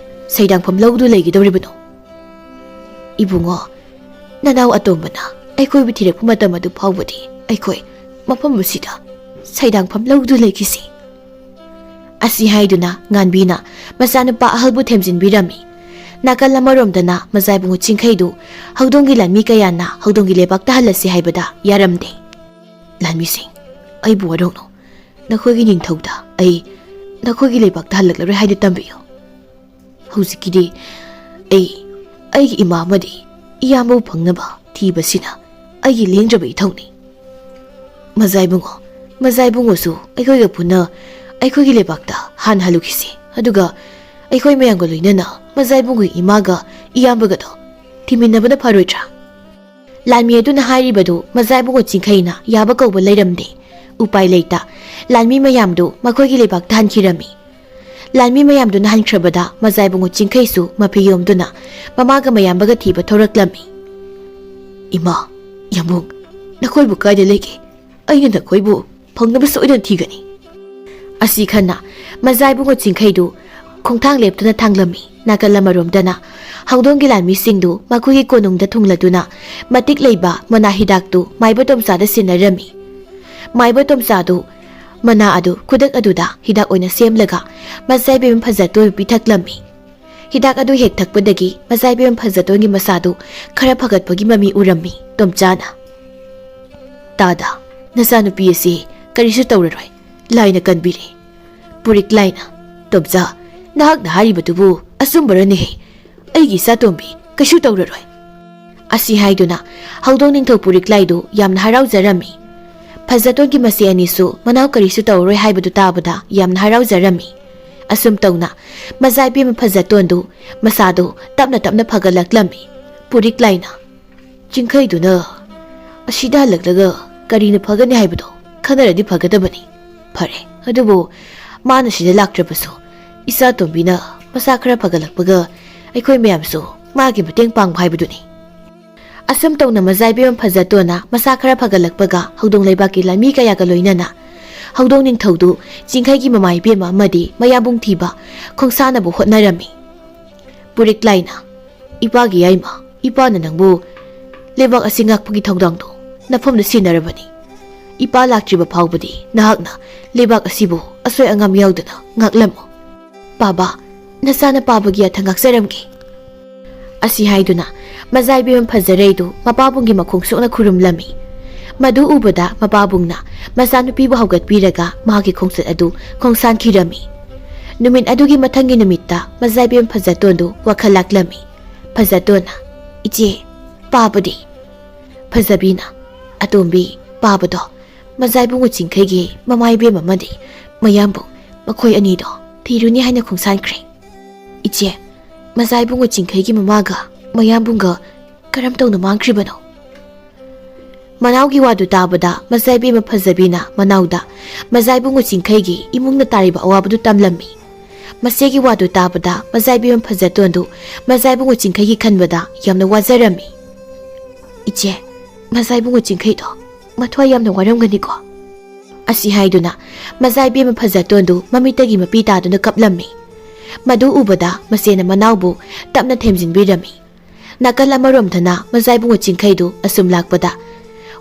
ꯁꯩꯗꯥꯡꯐꯝ ꯂꯧꯗꯨꯅ ꯂꯩꯒꯗꯧꯔꯤꯕꯅꯣ? ꯏꯕꯨꯡꯉꯣ, ꯅꯅꯥꯎ ꯑꯇꯣꯝꯕꯅ ꯑꯩꯈꯣꯏꯕꯨ ꯊꯤꯔꯛꯄ ꯃꯇꯝ ꯑꯗꯨ ꯐꯥꯎꯕꯗꯤ ꯑꯩꯈꯣꯏ ꯃꯐꯝ ꯑꯁꯤꯗ ꯁꯩꯗꯥꯡꯐꯝ ꯂꯧꯗꯨꯅ ꯂꯩꯈꯤꯁꯤ꯫" ꯑꯁꯤ ꯍꯥꯏꯗꯨꯅ ꯉꯥꯟꯕꯤꯅ ꯃꯆꯥꯅꯨꯄꯥ ꯑꯍꯜꯕꯨ ꯊꯦꯝꯖꯤꯟꯕꯤꯔꯝꯃꯤ꯫ ꯅꯥꯀꯜ ꯑꯃꯔꯣꯝꯗꯅ ꯃꯆꯥꯏꯕꯨꯡꯉꯣ ꯆꯤꯡꯈꯩꯗꯨ ꯍꯧꯗꯣꯡꯒꯤ ꯂꯥꯟꯃꯤ ꯀꯌꯥꯅ ꯍꯧꯗꯣꯡꯒꯤ ꯂꯩꯕꯥꯛꯇ ꯍꯜꯂꯁꯤ ꯍꯥꯏꯕꯗ ꯌꯥꯔꯝꯗꯦ꯫ "ꯂꯥꯟꯃꯤꯁꯤꯡ, ꯑꯩꯕꯨ ꯋꯥꯔꯧꯅꯨ꯫ ꯅꯈꯣꯏꯒꯤ ꯅꯤꯡꯊꯧꯗ ꯑꯩ ꯅꯈꯣꯏꯒꯤ ꯂꯩꯕꯥꯛꯇ ꯍꯜꯂꯛꯂꯔꯣꯏ ꯍꯥꯏꯅ ꯇꯝꯕꯤꯌꯨ꯫ ꯍꯧꯖꯤꯛꯀꯤꯗꯤ ꯑꯩ ꯑꯩꯒꯤ ꯏꯃꯥ ꯑꯃꯗꯤ ꯏꯌꯥꯝꯕꯕꯨ ꯐꯪꯅꯕ ꯊꯤꯕꯁꯤꯅ ꯑꯩꯒꯤ ꯂꯦꯡꯗ꯭ꯔꯕ ꯏꯊꯧꯅꯤ꯫ ꯃꯖꯥꯏꯕꯨꯡꯉꯣ, ꯃꯖꯥꯏꯕꯨꯡꯉꯣꯁꯨ ꯑꯩꯈꯣꯏꯒ ꯄꯨꯟꯅ ꯑꯩꯈꯣꯏꯒꯤ ꯂꯩꯕꯥꯛꯇ ꯍꯥꯟꯅ ꯍꯜꯂꯨꯈꯤꯁꯤ꯫ ꯑꯗꯨꯒ ꯑꯩꯈꯣꯏ ꯃꯌꯥꯝꯒ ꯂꯣꯏꯅꯅ ꯃꯖꯥ ꯏꯕꯨꯡꯒꯤ ꯏꯃꯥꯒ ꯏꯌꯥꯝꯕꯒꯗꯣ ꯊꯤꯃꯤꯟꯅꯕꯅ ꯐꯔꯣꯏꯗ꯭ꯔꯥ? ꯂꯥꯟꯃꯤ ꯑꯗꯨꯅ ꯍꯥꯏꯔꯤꯕꯗꯨ ꯃꯖꯥ ꯏꯕꯨꯡꯉꯣ ꯆꯤꯡꯈꯩꯅ ꯌꯥꯕ ꯀꯧꯕ ꯂꯩꯔꯝꯗꯦ꯫ ꯎꯄꯥꯏ ꯂꯩꯇ ꯂꯥꯟꯃꯤ ꯃꯌꯥꯝꯗꯨ ꯃꯈꯣꯏꯒꯤ ꯂꯩꯕꯥꯛꯇ ꯍꯟꯈꯤꯔꯝꯃꯤ꯫ ꯂꯥꯟꯃꯤ ꯃꯌꯥꯝꯗꯨꯅ ꯍꯟꯈ꯭ꯔꯕꯗ ꯃꯖꯥ ꯏꯕꯨꯡꯉꯣ ꯆꯤꯡꯈꯩꯁꯨ ꯃꯐꯤ ꯌꯣꯝꯗꯨꯅ ꯃꯃꯥꯒ ꯃꯌꯥꯝꯕꯒ ꯊꯤꯕ ꯊꯣꯔꯛꯂꯝꯃꯤ꯫ "ꯏꯃꯥ, ꯌꯥꯝꯕꯨꯡ, ꯅꯈꯣꯏꯕꯨ ꯀꯥꯏꯗ ꯂꯩꯒꯦ? ꯑꯩꯅ ꯅꯈꯣꯏꯕꯨ ꯐꯪꯅꯕ ꯁꯣꯏꯗꯅ ꯊꯤꯒꯅꯤ꯫" ꯑꯁꯤ ꯈꯟꯅ ꯃꯖꯥ ꯏꯕꯨꯡꯉꯣ ꯆꯤꯡꯈꯩꯗꯨ ꯈꯣꯡꯊꯥꯡ ꯂꯦꯞꯇꯨꯅ ꯊꯥꯡꯂꯝꯃꯤ꯫ ꯅꯥꯀꯜ ꯑꯃꯔꯣꯝꯗꯅ ꯍꯧꯗꯣꯡꯒꯤ ꯂꯥꯟꯃꯤꯁꯤꯡꯗꯨ ꯃꯈꯣꯏꯒꯤ ꯀꯣꯅꯨꯡꯗ ꯊꯨꯡꯂꯗꯨꯅ ꯃꯇꯤꯛ ꯂꯩꯕ ꯃꯅꯥ ꯍꯤꯗꯥꯛꯇꯨ ꯃꯥꯏꯕ ꯇꯣꯝꯆꯥꯗ ꯁꯤꯟꯅꯔꯝꯃꯤ꯫ ꯃꯥꯏꯕ ꯇꯣꯝꯆꯥꯗꯨ ꯃꯅꯥ ꯑꯗꯨ ꯈꯨꯗꯛ ꯑꯗꯨꯗ ꯍꯤꯗꯥꯛ ꯑꯣꯏꯅ ꯁꯦꯝꯂꯒ ꯃꯖꯥ ꯏꯕꯦꯝꯃ ꯐꯖꯇꯣꯟꯕꯨ ꯄꯤꯊꯛꯂꯝꯃꯤ꯫ ꯍꯤꯗꯥꯛ ꯑꯗꯨ ꯍꯦꯛ ꯊꯛꯄꯗꯒꯤ ꯃꯖꯥ ꯏꯕꯦꯝꯃ ꯐꯖꯇꯣꯟꯒꯤ ꯃꯁꯥꯗꯨ ꯈꯔ ꯐꯒꯠꯄꯒꯤ ꯃꯃꯤ ꯎꯔꯝꯃꯤ꯫ ꯇꯣꯝꯆꯥꯅ, "ꯇꯥꯗ, ꯅꯆꯥꯅꯨꯄꯤ ꯑꯁꯤ ꯀꯔꯤꯁꯨ ꯇꯧꯔꯔꯣꯏ, ꯂꯥꯏꯅ ꯀꯟꯕꯤꯔꯦ꯫" ꯄꯨꯔꯤꯛ ꯂꯥꯏꯅ, "ꯇꯣꯝꯆꯥ, ꯅꯍꯥꯛꯅ ꯍꯥꯏꯔꯤꯕꯗꯨꯕꯨ ꯑꯆꯨꯝꯕꯔꯅꯦꯍꯦ? ꯑꯩꯒꯤ ꯏꯆꯥꯇꯣꯝꯕꯤ ꯀꯩꯁꯨ ꯇꯧꯔꯔꯣꯏ꯫" ꯑꯁꯤ ꯍꯥꯏꯗꯨꯅ ꯍꯧꯗꯣꯡ ꯅꯤꯡꯊꯧ ꯄꯨꯔꯤꯛ ꯂꯥꯏꯗꯨ ꯌꯥꯝꯅ ꯍꯔꯥꯎꯖꯔꯝꯃꯤ꯫ ꯐꯖꯇꯣꯟꯒꯤ ꯃꯆꯦ ꯑꯅꯤꯁꯨ ꯃꯅꯥꯎ ꯀꯔꯤꯁꯨ ꯇꯧꯔꯔꯣꯏ ꯍꯥꯏꯕꯗꯨ ꯇꯥꯕꯗ ꯌꯥꯝꯅ ꯍꯔꯥꯎꯖꯔꯝꯃꯤ꯫ ꯑꯁꯨꯝ ꯇꯧꯅ ꯃꯖꯥ ꯏꯕꯦꯝꯃ ꯐꯖꯇꯣꯟꯗꯨ ꯃꯁꯥꯗꯨ ꯇꯞꯅ ꯇꯞꯅ ꯐꯒꯠꯂꯛꯂꯝꯃꯤ꯫ ꯄꯨꯔꯤꯛ ꯂꯥꯏꯅ, "ꯆꯤꯡꯈꯩꯗꯨꯅ ꯑꯁꯤꯗ ꯍꯜꯂꯛꯂꯒ ꯀꯔꯤꯅ ꯐꯒꯅꯤ ꯍꯥꯏꯕꯗꯣ ꯈꯟꯅꯔꯗꯤ ꯐꯒꯗꯕꯅꯤ꯫ ꯐꯔꯦ, ꯑꯗꯨꯕꯨ ꯃꯥꯅ ꯁꯤꯗ ꯂꯥꯛꯇ꯭ꯔꯕꯁꯨ ꯏꯆꯥꯇꯣꯝꯕꯤꯅ ꯃꯁꯥ ꯈꯔ ꯐꯒꯠꯂꯛꯄꯒ ꯑꯩꯈꯣꯏ ꯃꯌꯥꯝꯁꯨ ꯃꯥꯒꯤ ꯃꯇꯦꯡ ꯄꯥꯡꯕ ꯍꯥꯏꯕꯗꯨꯅꯤ꯫" ꯑꯁꯨꯝ ꯇꯧꯅ ꯃꯖꯥ ꯏꯕꯦꯝꯃ ꯐꯖꯇꯣꯟꯅ ꯃꯁꯥ ꯈꯔ ꯐꯒꯠꯂꯛꯄꯒ ꯍꯧꯗꯣꯡ ꯂꯩꯕꯥꯛꯀꯤ ꯂꯥꯟꯃꯤ ꯀꯌꯥꯒ ꯂꯣꯏꯅꯅ ꯍꯧꯗꯣꯡ ꯅꯤꯡꯊꯧꯗꯨ ꯆꯤꯡꯈꯩꯒꯤ ꯃꯃꯥ ꯏꯕꯦꯝꯃ ꯑꯃꯗꯤ ꯃꯌꯥꯝꯕꯨꯡ ꯊꯤꯕ ꯈꯣꯡꯁꯥꯟꯅꯕ ꯍꯣꯠꯅꯔꯝꯃꯤ꯫ ꯄꯨꯔꯤꯛ ꯂꯥꯏꯅ, "ꯏꯄꯥꯒꯤ ꯌꯥꯏꯃ, ꯏꯄꯥꯅ ꯅꯪꯕꯨ ꯂꯩꯕꯥꯛ ꯑꯁꯤ ꯉꯥꯛꯄꯒꯤ ꯊꯧꯗꯥꯡꯗꯨ ꯅꯐꯝꯗ ꯁꯤꯟꯅꯔꯕꯅꯤ꯫ ꯏꯄꯥ ꯂꯥꯛꯇ꯭ꯔꯤꯕ ꯐꯥꯎꯕꯗꯤ ꯅꯍꯥꯛꯅ ꯂꯩꯕꯥꯛ ꯑꯁꯤꯕꯨ ꯑꯁꯣꯏ ꯑꯉꯥꯝ ꯌꯥꯎꯗꯅ ꯉꯥꯛꯂꯝꯃꯨ꯫" "ꯄꯥꯕ, ꯅꯆꯥꯅ ꯄꯥꯕꯒꯤ ꯑꯊ ꯉꯥꯛꯆꯔꯝꯒꯦ꯫" ꯑꯁꯤ ꯍꯥꯏꯗꯨꯅ ꯃꯖꯥ ꯏꯕꯦꯝꯃ ꯐꯖꯔꯩꯗꯨ ꯃꯄꯥꯕꯨꯡꯒꯤ ꯃꯈꯣꯡ ꯁꯣꯛꯅ ꯈꯨꯔꯨꯝꯂꯝꯃꯤ꯫ ꯃꯗꯨ ꯎꯕꯗ ꯃꯄꯥꯕꯨꯡꯅ ꯃꯆꯥꯅꯨꯄꯤꯕꯨ ꯍꯧꯒꯠꯄꯤꯔꯒ ꯃꯍꯥꯛꯀꯤ ꯈꯣꯡꯆꯠ ꯑꯗꯨ ꯈꯣꯡꯁꯥꯟꯈꯤꯔꯝꯃꯤ꯫ ꯅꯨꯃꯤꯠ ꯑꯗꯨꯒꯤ ꯃꯊꯪꯒꯤ ꯅꯨꯃꯤꯠꯇ ꯃꯖꯥ ꯏꯕꯦꯝꯃ ꯐꯖꯇꯣꯟꯗꯨ ꯋꯥꯈꯜ ꯂꯥꯛꯂꯝꯃꯤ꯫ ꯐꯖꯇꯣꯟꯅ, "ꯏꯆꯦ, ꯄꯥꯕꯗꯤ?" ꯐꯖꯕꯤꯅ, "ꯑꯇꯣꯝꯕꯤ, ꯄꯥꯕꯗꯣ ꯃꯖꯥ ꯏꯕꯨꯡꯉꯣ ꯆꯤꯡꯈꯩꯒꯤ ꯃꯃꯥ ꯏꯕꯦꯝꯃ ꯑꯃꯗꯤ ꯃꯌꯥꯝꯕꯨ ꯃꯈꯣꯏ ꯑꯅꯤꯗꯣ ꯊꯤꯔꯨꯅꯤ ꯍꯥꯏꯅ ꯈꯣꯡꯁꯥꯟꯈ꯭ꯔꯦ꯫" "ꯏꯆꯦ, ꯃꯆꯥ ꯏꯕꯨꯡꯉꯣ ꯆꯤꯡꯈꯩꯒꯤ ꯃꯃꯥꯒ ꯃꯌꯥꯝꯕꯨꯡꯒ ꯀꯔꯝ ꯇꯧꯅ ꯃꯥꯡꯈ꯭ꯔꯤꯕꯅꯣ?" ꯃꯅꯥꯎꯒꯤ ꯋꯥꯗꯨ ꯇꯥꯕꯗ ꯃꯆꯥ ꯏꯕꯦꯝꯃ ꯐꯖꯕꯤꯅ ꯃꯅꯥꯎꯗ ꯃꯆꯥ ꯏꯕꯨꯡꯉꯣ ꯆꯤꯡꯈꯩꯒꯤ ꯏꯃꯨꯡꯅ ꯇꯥꯔꯤꯕ ꯑꯋꯥꯕꯗꯨ ꯇꯝꯂꯝꯃꯤ꯫ ꯃꯆꯦꯒꯤ ꯋꯥꯗꯨ ꯇꯥꯕꯗ ꯃꯆꯥ ꯏꯕꯦꯝꯃ ꯐꯖꯇꯣꯟꯗꯨ ꯃꯆꯥ ꯏꯕꯨꯡꯉꯣ ꯆꯤꯡꯈꯩꯒꯤ ꯈꯟꯕꯗ ꯌꯥꯝꯅ ꯋꯥꯖꯔꯝꯃꯤ꯫ "ꯏꯆꯦ, ꯃꯆꯥ ꯏꯕꯨꯡꯉꯣ ꯆꯤꯡꯈꯩꯗꯣ ꯃꯊ꯭ꯋꯥꯏ ꯌꯥꯝꯅ ꯋꯥꯔꯝꯒꯅꯤꯀꯣ?" ꯑꯁꯤ ꯍꯥꯏꯗꯨꯅ ꯃꯆꯥ ꯏꯕꯦꯝꯃ ꯐꯖꯇꯣꯟꯗꯨ ꯃꯃꯤꯠꯇꯒꯤ ꯃꯄꯤ ꯇꯥꯗꯨꯅ ꯀꯞꯂꯝꯃꯤ꯫ ꯃꯗꯨ ꯎꯕꯗ ꯃꯆꯦꯅ ꯃꯅꯥꯎꯕꯨ ꯇꯞꯅ ꯊꯦꯝꯖꯤꯟꯕꯤꯔꯝꯃꯤ꯫ ꯅꯥꯀꯜ ꯑꯃꯔꯣꯝꯗꯅ ꯃꯆꯥ ꯏꯕꯨꯡꯉꯣ ꯆꯤꯡꯈꯩꯗꯨ ꯑꯁꯨꯝ ꯂꯥꯛꯄꯗ,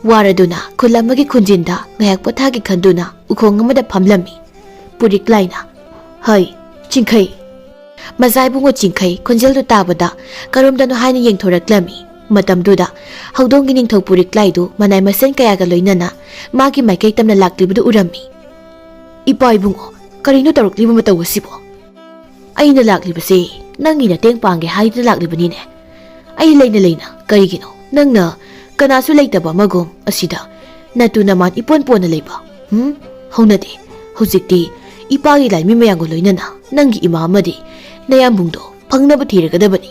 ꯋꯥꯔꯗꯨꯅ ꯈꯨꯜ ꯑꯃꯒꯤ ꯈꯨꯟꯖꯤꯟꯗ ꯉꯥꯏꯍꯥꯛ ꯄꯣꯊꯥꯒꯦ ꯈꯟꯗꯨꯅ ꯎꯈꯣꯡ ꯑꯃꯗ ꯐꯝꯂꯝꯃꯤ꯫ ꯄꯨꯔꯤꯛ ꯂꯥꯏꯅ, "ꯍꯩ, ꯆꯤꯡꯈꯩ!" ꯃꯆꯥ ꯏꯕꯨꯡꯉꯣ ꯆꯤꯡꯈꯩ ꯈꯣꯟꯖꯦꯜꯗꯨ ꯇꯥꯕꯗ ꯀꯔꯣꯝꯗꯅꯣ ꯍꯥꯏꯅ ꯌꯦꯡꯊꯣꯔꯛꯂꯝꯃꯤ꯫ ꯃꯇꯝꯗꯨꯗ ꯍꯧꯗꯣꯡꯒꯤ ꯅꯤꯡꯊꯧ ꯄꯨꯔꯤꯛ ꯂꯥꯏꯗꯨ ꯃꯅꯥꯏ ꯃꯁꯦꯟ ꯀꯌꯥꯒ ꯂꯣꯏꯅꯅ ꯃꯥꯒꯤ ꯃꯥꯏꯀꯩ ꯇꯝꯅ ꯂꯥꯛꯂꯤꯕꯗꯨ ꯎꯔꯝꯃꯤ꯫ "ꯏꯄꯥ ꯏꯕꯨꯡꯉꯣ, ꯀꯔꯤꯅꯣ ꯇꯧꯔꯛꯂꯤꯕ ꯃꯇꯧ ꯑꯁꯤꯕꯣ?" "ꯑꯩꯅ ꯂꯥꯛꯂꯤꯕꯁꯤ ꯅꯪꯒꯤ ꯃꯇꯦꯡ ꯄꯥꯡꯒꯦ ꯍꯥꯏꯗꯨꯅ ꯂꯥꯛꯂꯤꯕꯅꯤꯅꯦ꯫ ꯑꯩ ꯂꯩꯅ ꯂꯩꯅ ꯀꯔꯤꯒꯤꯅꯣ ꯅꯪꯅ ꯀꯅꯥꯁꯨ ꯂꯩꯇꯕ ꯑꯃꯒꯨꯝ ꯑꯁꯤꯗ ꯅꯇꯨ ꯅꯃꯥꯟ ꯏꯄꯣꯟ ꯄꯣꯟꯅ ꯂꯩꯕ? ꯎꯝ? ꯍꯧꯅꯗꯦ꯫ ꯍꯧꯖꯤꯛꯇꯤ ꯏꯄꯥꯒꯤ ꯂꯥꯟꯃꯤ ꯃꯌꯥꯝꯒ ꯂꯣꯏꯅꯅ ꯅꯪꯒꯤ ꯏꯃꯥ ꯑꯃꯗꯤ ꯅꯌꯥꯝꯕꯨꯡꯗꯣ ꯐꯪꯅꯕ ꯊꯤꯔꯒꯗꯕꯅꯤ"꯫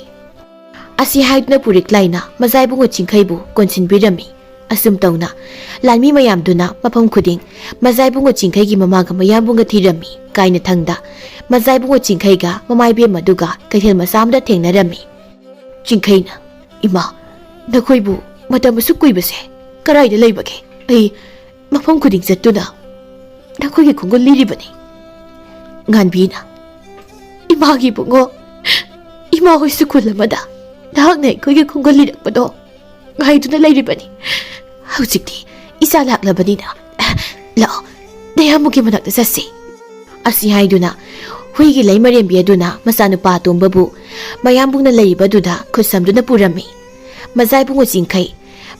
ꯑꯁꯤ ꯍꯥꯏꯗꯨꯅ ꯄꯨꯔꯤꯛ ꯂꯥꯏꯅ ꯃꯆꯥ ꯏꯕꯨꯡꯉꯣ ꯆꯤꯡꯈꯩꯕꯨ ꯀꯣꯟꯁꯤꯟꯕꯤꯔꯝꯃꯤ꯫ ꯑꯁꯨꯝ ꯇꯧꯅ ꯂꯥꯟꯃꯤ ꯃꯌꯥꯝꯗꯨꯅ ꯃꯐꯝ ꯈꯨꯗꯤꯡ ꯃꯆꯥ ꯏꯕꯨꯡꯉꯣ ꯆꯤꯡꯈꯩꯒꯤ ꯃꯃꯥꯒ ꯃꯌꯥꯝꯕꯨꯡꯒ ꯊꯤꯔꯝꯃꯤ꯫ ꯀꯥꯏꯅꯊꯪꯗ ꯃꯆꯥ ꯏꯕꯨꯡꯉꯣ ꯆꯤꯡꯈꯩꯒ ꯃꯃꯥ ꯏꯕꯦꯝꯃꯗꯨꯒ ꯀꯩꯊꯦꯜ ꯃꯆꯥ ꯑꯃꯗ ꯊꯦꯡꯅꯔꯝꯃꯤ꯫ ꯆꯤꯡꯈꯩꯅ, "ꯏꯃꯥ, ꯅꯈꯣꯏꯕꯨ ꯃꯇꯝ ꯑꯁꯨꯛ ꯀꯨꯏꯕꯁꯦ ꯀꯗꯥꯏꯗ ꯂꯩꯕꯒꯦ? ꯑꯩ ꯃꯐꯝ ꯈꯨꯗꯤꯡ ꯆꯠꯇꯨꯅ ꯅꯈꯣꯏꯒꯤ ꯈꯣꯡꯒꯨꯜ ꯂꯤꯔꯤꯕꯅꯤ"꯫ ꯉꯥꯟꯕꯤꯅ, "ꯏꯃꯥꯒꯤ ꯏꯕꯨꯡꯉꯣ, ꯏꯃꯥ ꯍꯣꯏꯁꯨ ꯈꯨꯜ ꯑꯃꯗ ꯅꯍꯥꯛꯅ ꯑꯩꯈꯣꯏꯒꯤ ꯈꯣꯡꯒꯨꯜ ꯂꯤꯔꯛꯄꯗꯣ ꯉꯥꯏꯗꯨꯅ ꯂꯩꯔꯤꯕꯅꯤ꯫ ꯍꯧꯖꯤꯛꯇꯤ ꯏꯆꯥ ꯂꯥꯛꯂꯕꯅꯤꯅ ꯂꯥꯛꯑꯣ, ꯅꯌꯥꯝꯕꯒꯤ ꯃꯅꯥꯛꯇ ꯆꯠꯁꯤ"꯫ ꯑꯁꯤ ꯍꯥꯏꯗꯨꯅ ꯍꯨꯏꯒꯤ ꯂꯩꯃꯔꯦꯝꯕꯤ ꯑꯗꯨꯅ ꯃꯆꯥꯅꯨꯄꯥ ꯑꯇꯣꯝꯕꯕꯨ ꯃꯌꯥꯝꯕꯨꯡꯅ ꯂꯩꯔꯤꯕꯗꯨꯗ ꯈꯨꯠꯁꯝꯗꯨꯅ ꯄꯨꯔꯝꯃꯤ꯫ ꯃꯆꯥ ꯏꯕꯨꯡꯉꯣ ꯆꯤꯡꯈꯩ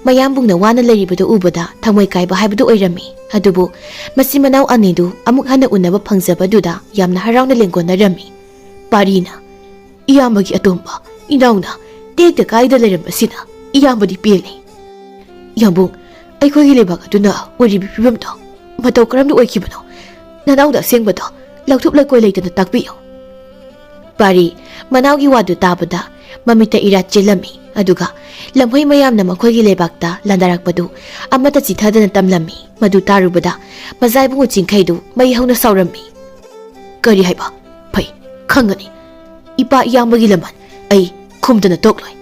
ꯃꯌꯥꯝꯕꯨꯡꯅ ꯋꯥꯅ ꯂꯩꯔꯤꯕꯗꯨ ꯎꯕꯗ ꯊꯃꯣꯏ ꯀꯥꯏꯕ ꯍꯥꯏꯕꯗꯨ ꯑꯣꯏꯔꯝꯃꯤ꯫ ꯑꯗꯨꯕꯨ ꯃꯆꯤꯟ ꯃꯅꯥꯎ ꯑꯅꯤꯗꯨ ꯑꯃꯨꯛ ꯍꯟꯅ ꯎꯅꯕ ꯐꯪꯖꯕꯗꯨꯗ ꯌꯥꯝꯅ ꯍꯔꯥꯎꯅ ꯂꯦꯡꯒꯣꯟꯅꯔꯝꯃꯤ꯫ ꯄꯥꯔꯤꯅ, "ꯏꯌꯥꯝꯕꯒꯤ ꯑꯇꯣꯝꯕ ꯏꯅꯥꯎꯅ ꯇꯦꯛꯇ ꯀꯥꯏꯗ ꯂꯩꯔꯝꯕꯁꯤꯅ ꯏꯌꯥꯝꯕꯗꯤ ꯄꯦꯜꯂꯦ꯫ ꯌꯥꯝꯕꯨꯡ, ꯑꯩꯈꯣꯏꯒꯤ ꯂꯩꯕꯥꯛ ꯑꯗꯨꯅ ꯑꯣꯏꯔꯤꯕ ꯐꯤꯕꯝꯗꯣ ꯃꯇꯧ ꯀꯔꯝꯅ ꯑꯣꯏꯈꯤꯕꯅꯣ? ꯅꯅꯥꯎꯗ ꯑꯁꯦꯡꯕꯗꯣ ꯂꯧꯊꯣꯛ ꯂꯩꯀꯣꯏ ꯂꯩꯇꯅ ꯇꯥꯛꯄꯤꯌꯨ"꯫ ꯄꯥꯔꯤ ꯃꯅꯥꯎꯒꯤ ꯋꯥꯗꯨ ꯇꯥꯕꯗ ꯃꯃꯤꯠꯇ ꯏꯔꯥꯠ ꯆꯦꯜꯂꯝꯃꯤ꯫ ꯑꯗꯨꯒ ꯂꯝꯍꯨꯏ ꯃꯌꯥꯝꯅ ꯃꯈꯣꯏꯒꯤ ꯂꯩꯕꯥꯛꯇ ꯂꯥꯟꯗꯥꯔꯛꯄꯗꯨ ꯑꯃꯠꯇ ꯆꯤꯊꯗꯅ ꯇꯝꯂꯝꯃꯤ꯫ ꯃꯗꯨ ꯇꯥꯔꯨꯕꯗ ꯃꯖꯥ ꯏꯕꯨꯡꯉꯣ ꯆꯤꯡꯈꯩꯗꯨ ꯃꯩ ꯍꯧꯅ ꯁꯥꯎꯔꯝꯃꯤ꯫ "ꯀꯔꯤ ꯍꯥꯏꯕ? ꯐꯩ, ꯈꯪꯒꯅꯤ꯫ ꯏꯄꯥ ꯏꯌꯥꯝꯕꯒꯤ ꯂꯃꯟ ꯑꯩ ꯈꯨꯝꯗꯅ ꯇꯣꯛꯂꯣꯏ꯫"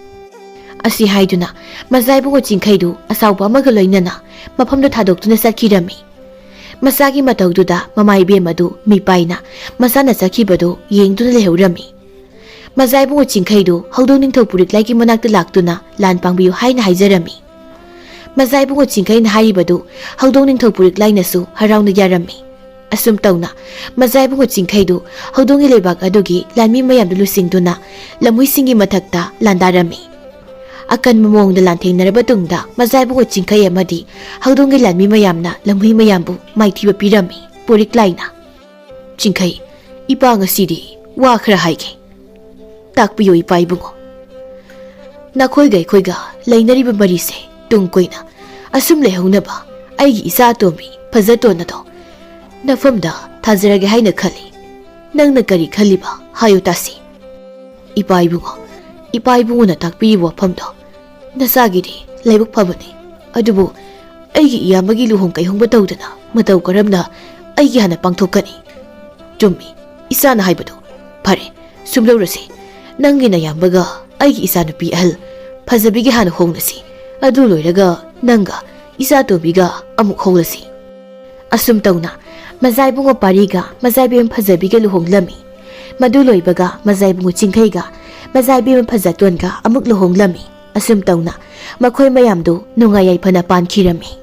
ꯑꯁꯤ ꯍꯥꯏꯗꯨꯅ ꯃꯖꯥ ꯏꯕꯨꯡꯉꯣ ꯆꯤꯡꯈꯩꯗꯨ ꯑꯁꯥꯎꯕ ꯑꯃꯒ ꯂꯣꯏꯅꯅ ꯃꯐꯝꯗꯨ ꯊꯥꯗꯣꯛꯇꯨꯅ ꯆꯠꯈꯤꯔꯝꯃꯤ꯫ ꯃꯆꯥꯒꯤ ꯃꯇꯧꯗꯨꯗ ꯃꯃꯥ ꯏꯕꯦꯝ ꯑꯗꯨ ꯃꯤꯄꯥꯏꯅ ꯃꯆꯥꯅ ꯆꯠꯈꯤꯕꯗꯨ ꯌꯦꯡꯗꯨꯅ ꯂꯩꯍꯧꯔꯝꯃꯤ꯫ ꯃꯖꯥ ꯏꯕꯨꯡꯉꯣ ꯆꯤꯡꯈꯩꯗꯨ ꯍꯧꯗꯣꯡ ꯅꯤꯡꯊꯧ ꯄꯨꯔꯤꯛꯂꯥꯏꯒꯤ ꯃꯅꯥꯛꯇ ꯂꯥꯛꯇꯨꯅ ꯂꯥꯟ ꯄꯥꯡꯕꯤꯌꯨ ꯍꯥꯏꯅ ꯍꯥꯏꯖꯔꯝꯃꯤ꯫ ꯃꯖꯥ ꯏꯕꯨꯡꯉꯣ ꯆꯤꯡꯈꯩꯅ ꯍꯥꯏꯔꯤꯕꯗꯨ ꯍꯧꯗꯣꯡ ꯅꯤꯡꯊꯧ ꯄꯨꯔꯤꯛꯂꯥꯏꯅꯁꯨ ꯍꯔꯥꯎꯅ ꯌꯥꯔꯝꯃꯤ꯫ ꯑꯁꯨꯝ ꯇꯧꯅ ꯃꯖꯥ ꯏꯕꯨꯡꯉꯣ ꯆꯤꯡꯈꯩꯗꯨ ꯍꯧꯗꯣꯡꯒꯤ ꯂꯩꯕꯥꯛ ꯑꯗꯨꯒꯤ ꯂꯥꯟꯃꯤ ꯃꯌꯥꯝꯗꯨ ꯂꯨꯆꯤꯡꯗꯨꯅ ꯂꯝꯍꯨꯏꯁꯤꯡꯒꯤ ꯃꯊꯛꯇ ꯂꯥꯟꯗꯥꯔꯝꯃꯤ꯫ ꯑꯀꯟꯕ ꯃꯑꯣꯡꯗ ꯂꯥꯟꯊꯦꯡꯅꯔꯕ ꯇꯨꯡꯗ ꯃꯖꯥ ꯏꯕꯨꯡꯉꯣ ꯆꯤꯡꯈꯩ ꯑꯃꯗꯤ ꯍꯧꯗꯣꯡꯒꯤ ꯂꯥꯟꯃꯤ ꯃꯌꯥꯝꯅ ꯂꯝꯍꯨꯏ ꯃꯌꯥꯝꯕꯨ ꯃꯥꯏꯊꯤꯕ ꯄꯤꯔꯝꯃꯤ꯫ ꯄꯨꯔꯤꯛꯂꯥꯏꯅ, "ꯆꯤꯡꯈꯩ, ꯏꯄꯥ ꯉꯁꯤꯗꯤ ꯋꯥ ꯈꯔ ꯍꯥꯏꯒꯦ꯫ ꯇꯥꯛꯄꯤꯌꯨ ꯏꯄꯥ ꯏꯕꯨꯡꯉꯣ꯫ ꯅꯈꯣꯏꯒ ꯑꯩꯈꯣꯏꯒ ꯂꯩꯅꯔꯤꯕ ꯃꯔꯤꯁꯦ ꯇꯨꯡ ꯀꯣꯏꯅ ꯑꯁꯨꯝ ꯂꯩꯍꯧꯅꯕ ꯑꯩꯒꯤ ꯏꯆꯥ ꯑꯇꯣꯝꯕꯤ ꯐꯖꯇꯣꯟ ꯑꯗꯣ ꯅꯐꯝꯗ ꯊꯥꯖꯔꯒꯦ ꯍꯥꯏꯅ ꯈꯜꯂꯤ꯫ ꯅꯪꯅ ꯀꯔꯤ ꯈꯜꯂꯤꯕ ꯍꯥꯏꯌꯨ ꯇꯥꯁꯤ꯫" "ꯏꯄꯥ ꯏꯕꯨꯡꯉꯣ, ꯏꯄꯥ ꯏꯕꯨꯡꯉꯣꯅ ꯇꯥꯛꯄꯤꯔꯤꯕ ꯋꯥꯐꯝꯗꯣ ꯅꯆꯥꯒꯤꯗꯤ ꯂꯥꯏꯕꯛ ꯐꯕꯅꯤ꯫ ꯑꯗꯨꯕꯨ ꯑꯩꯒꯤ ꯏꯌꯥꯝꯕꯒꯤ ꯂꯨꯍꯣꯡ ꯀꯩꯍꯣꯡꯕ ꯇꯧꯗꯅ ꯃꯇꯧ ꯀꯔꯝꯅ ꯑꯩꯒꯤ ꯍꯥꯟꯅ ꯄꯥꯡꯊꯣꯛꯀꯅꯤ?" "ꯆꯨꯝꯃꯤ, ꯏꯆꯥꯅ ꯍꯥꯏꯕꯗꯨ꯫ ꯐꯔꯦ, ꯁꯨꯝꯂꯧꯔꯁꯤ꯫ ꯅꯪꯒꯤ ꯅꯌꯥꯝꯕꯒ ꯑꯩꯒꯤ ꯏꯆꯥꯅꯨꯄꯤ ꯑꯍꯜ ꯐꯖꯕꯤꯒꯤ ꯍꯥꯟꯅ ꯍꯣꯡꯂꯁꯤ꯫ ꯑꯗꯨ ꯂꯣꯏꯔꯒ ꯅꯪꯒ ꯏꯆꯥ ꯇꯣꯝꯕꯤꯒ ꯑꯃꯨꯛ ꯍꯣꯡꯂꯁꯤ꯫" ꯑꯁꯨꯝ ꯇꯧꯅ ꯃꯖꯥ ꯏꯕꯨꯡꯉꯣ ꯄꯥꯔꯤꯒ ꯃꯖꯥ ꯏꯕꯦꯝ ꯐꯖꯕꯤꯒ ꯂꯨꯍꯣꯡꯂꯝꯃꯤ꯫ ꯃꯗꯨ ꯂꯣꯏꯕꯒ ꯃꯖꯥ ꯏꯕꯨꯡꯉꯣ ꯆꯤꯡꯈꯩꯒ ꯃꯖꯥ ꯏꯕꯦꯝ ꯐꯖꯇꯣꯟꯒ ꯑꯃꯨꯛ ꯂꯨꯍꯣꯡꯂꯝꯃꯤ꯫ ꯑꯁꯨꯝ ꯇꯧꯅ ꯃꯈꯣꯏ ꯃꯌꯥꯝꯗꯨ ꯅꯨꯡꯉꯥꯏ ꯌꯥꯏꯐꯅ ꯄꯥꯟꯈꯤꯔꯝꯃꯤ꯫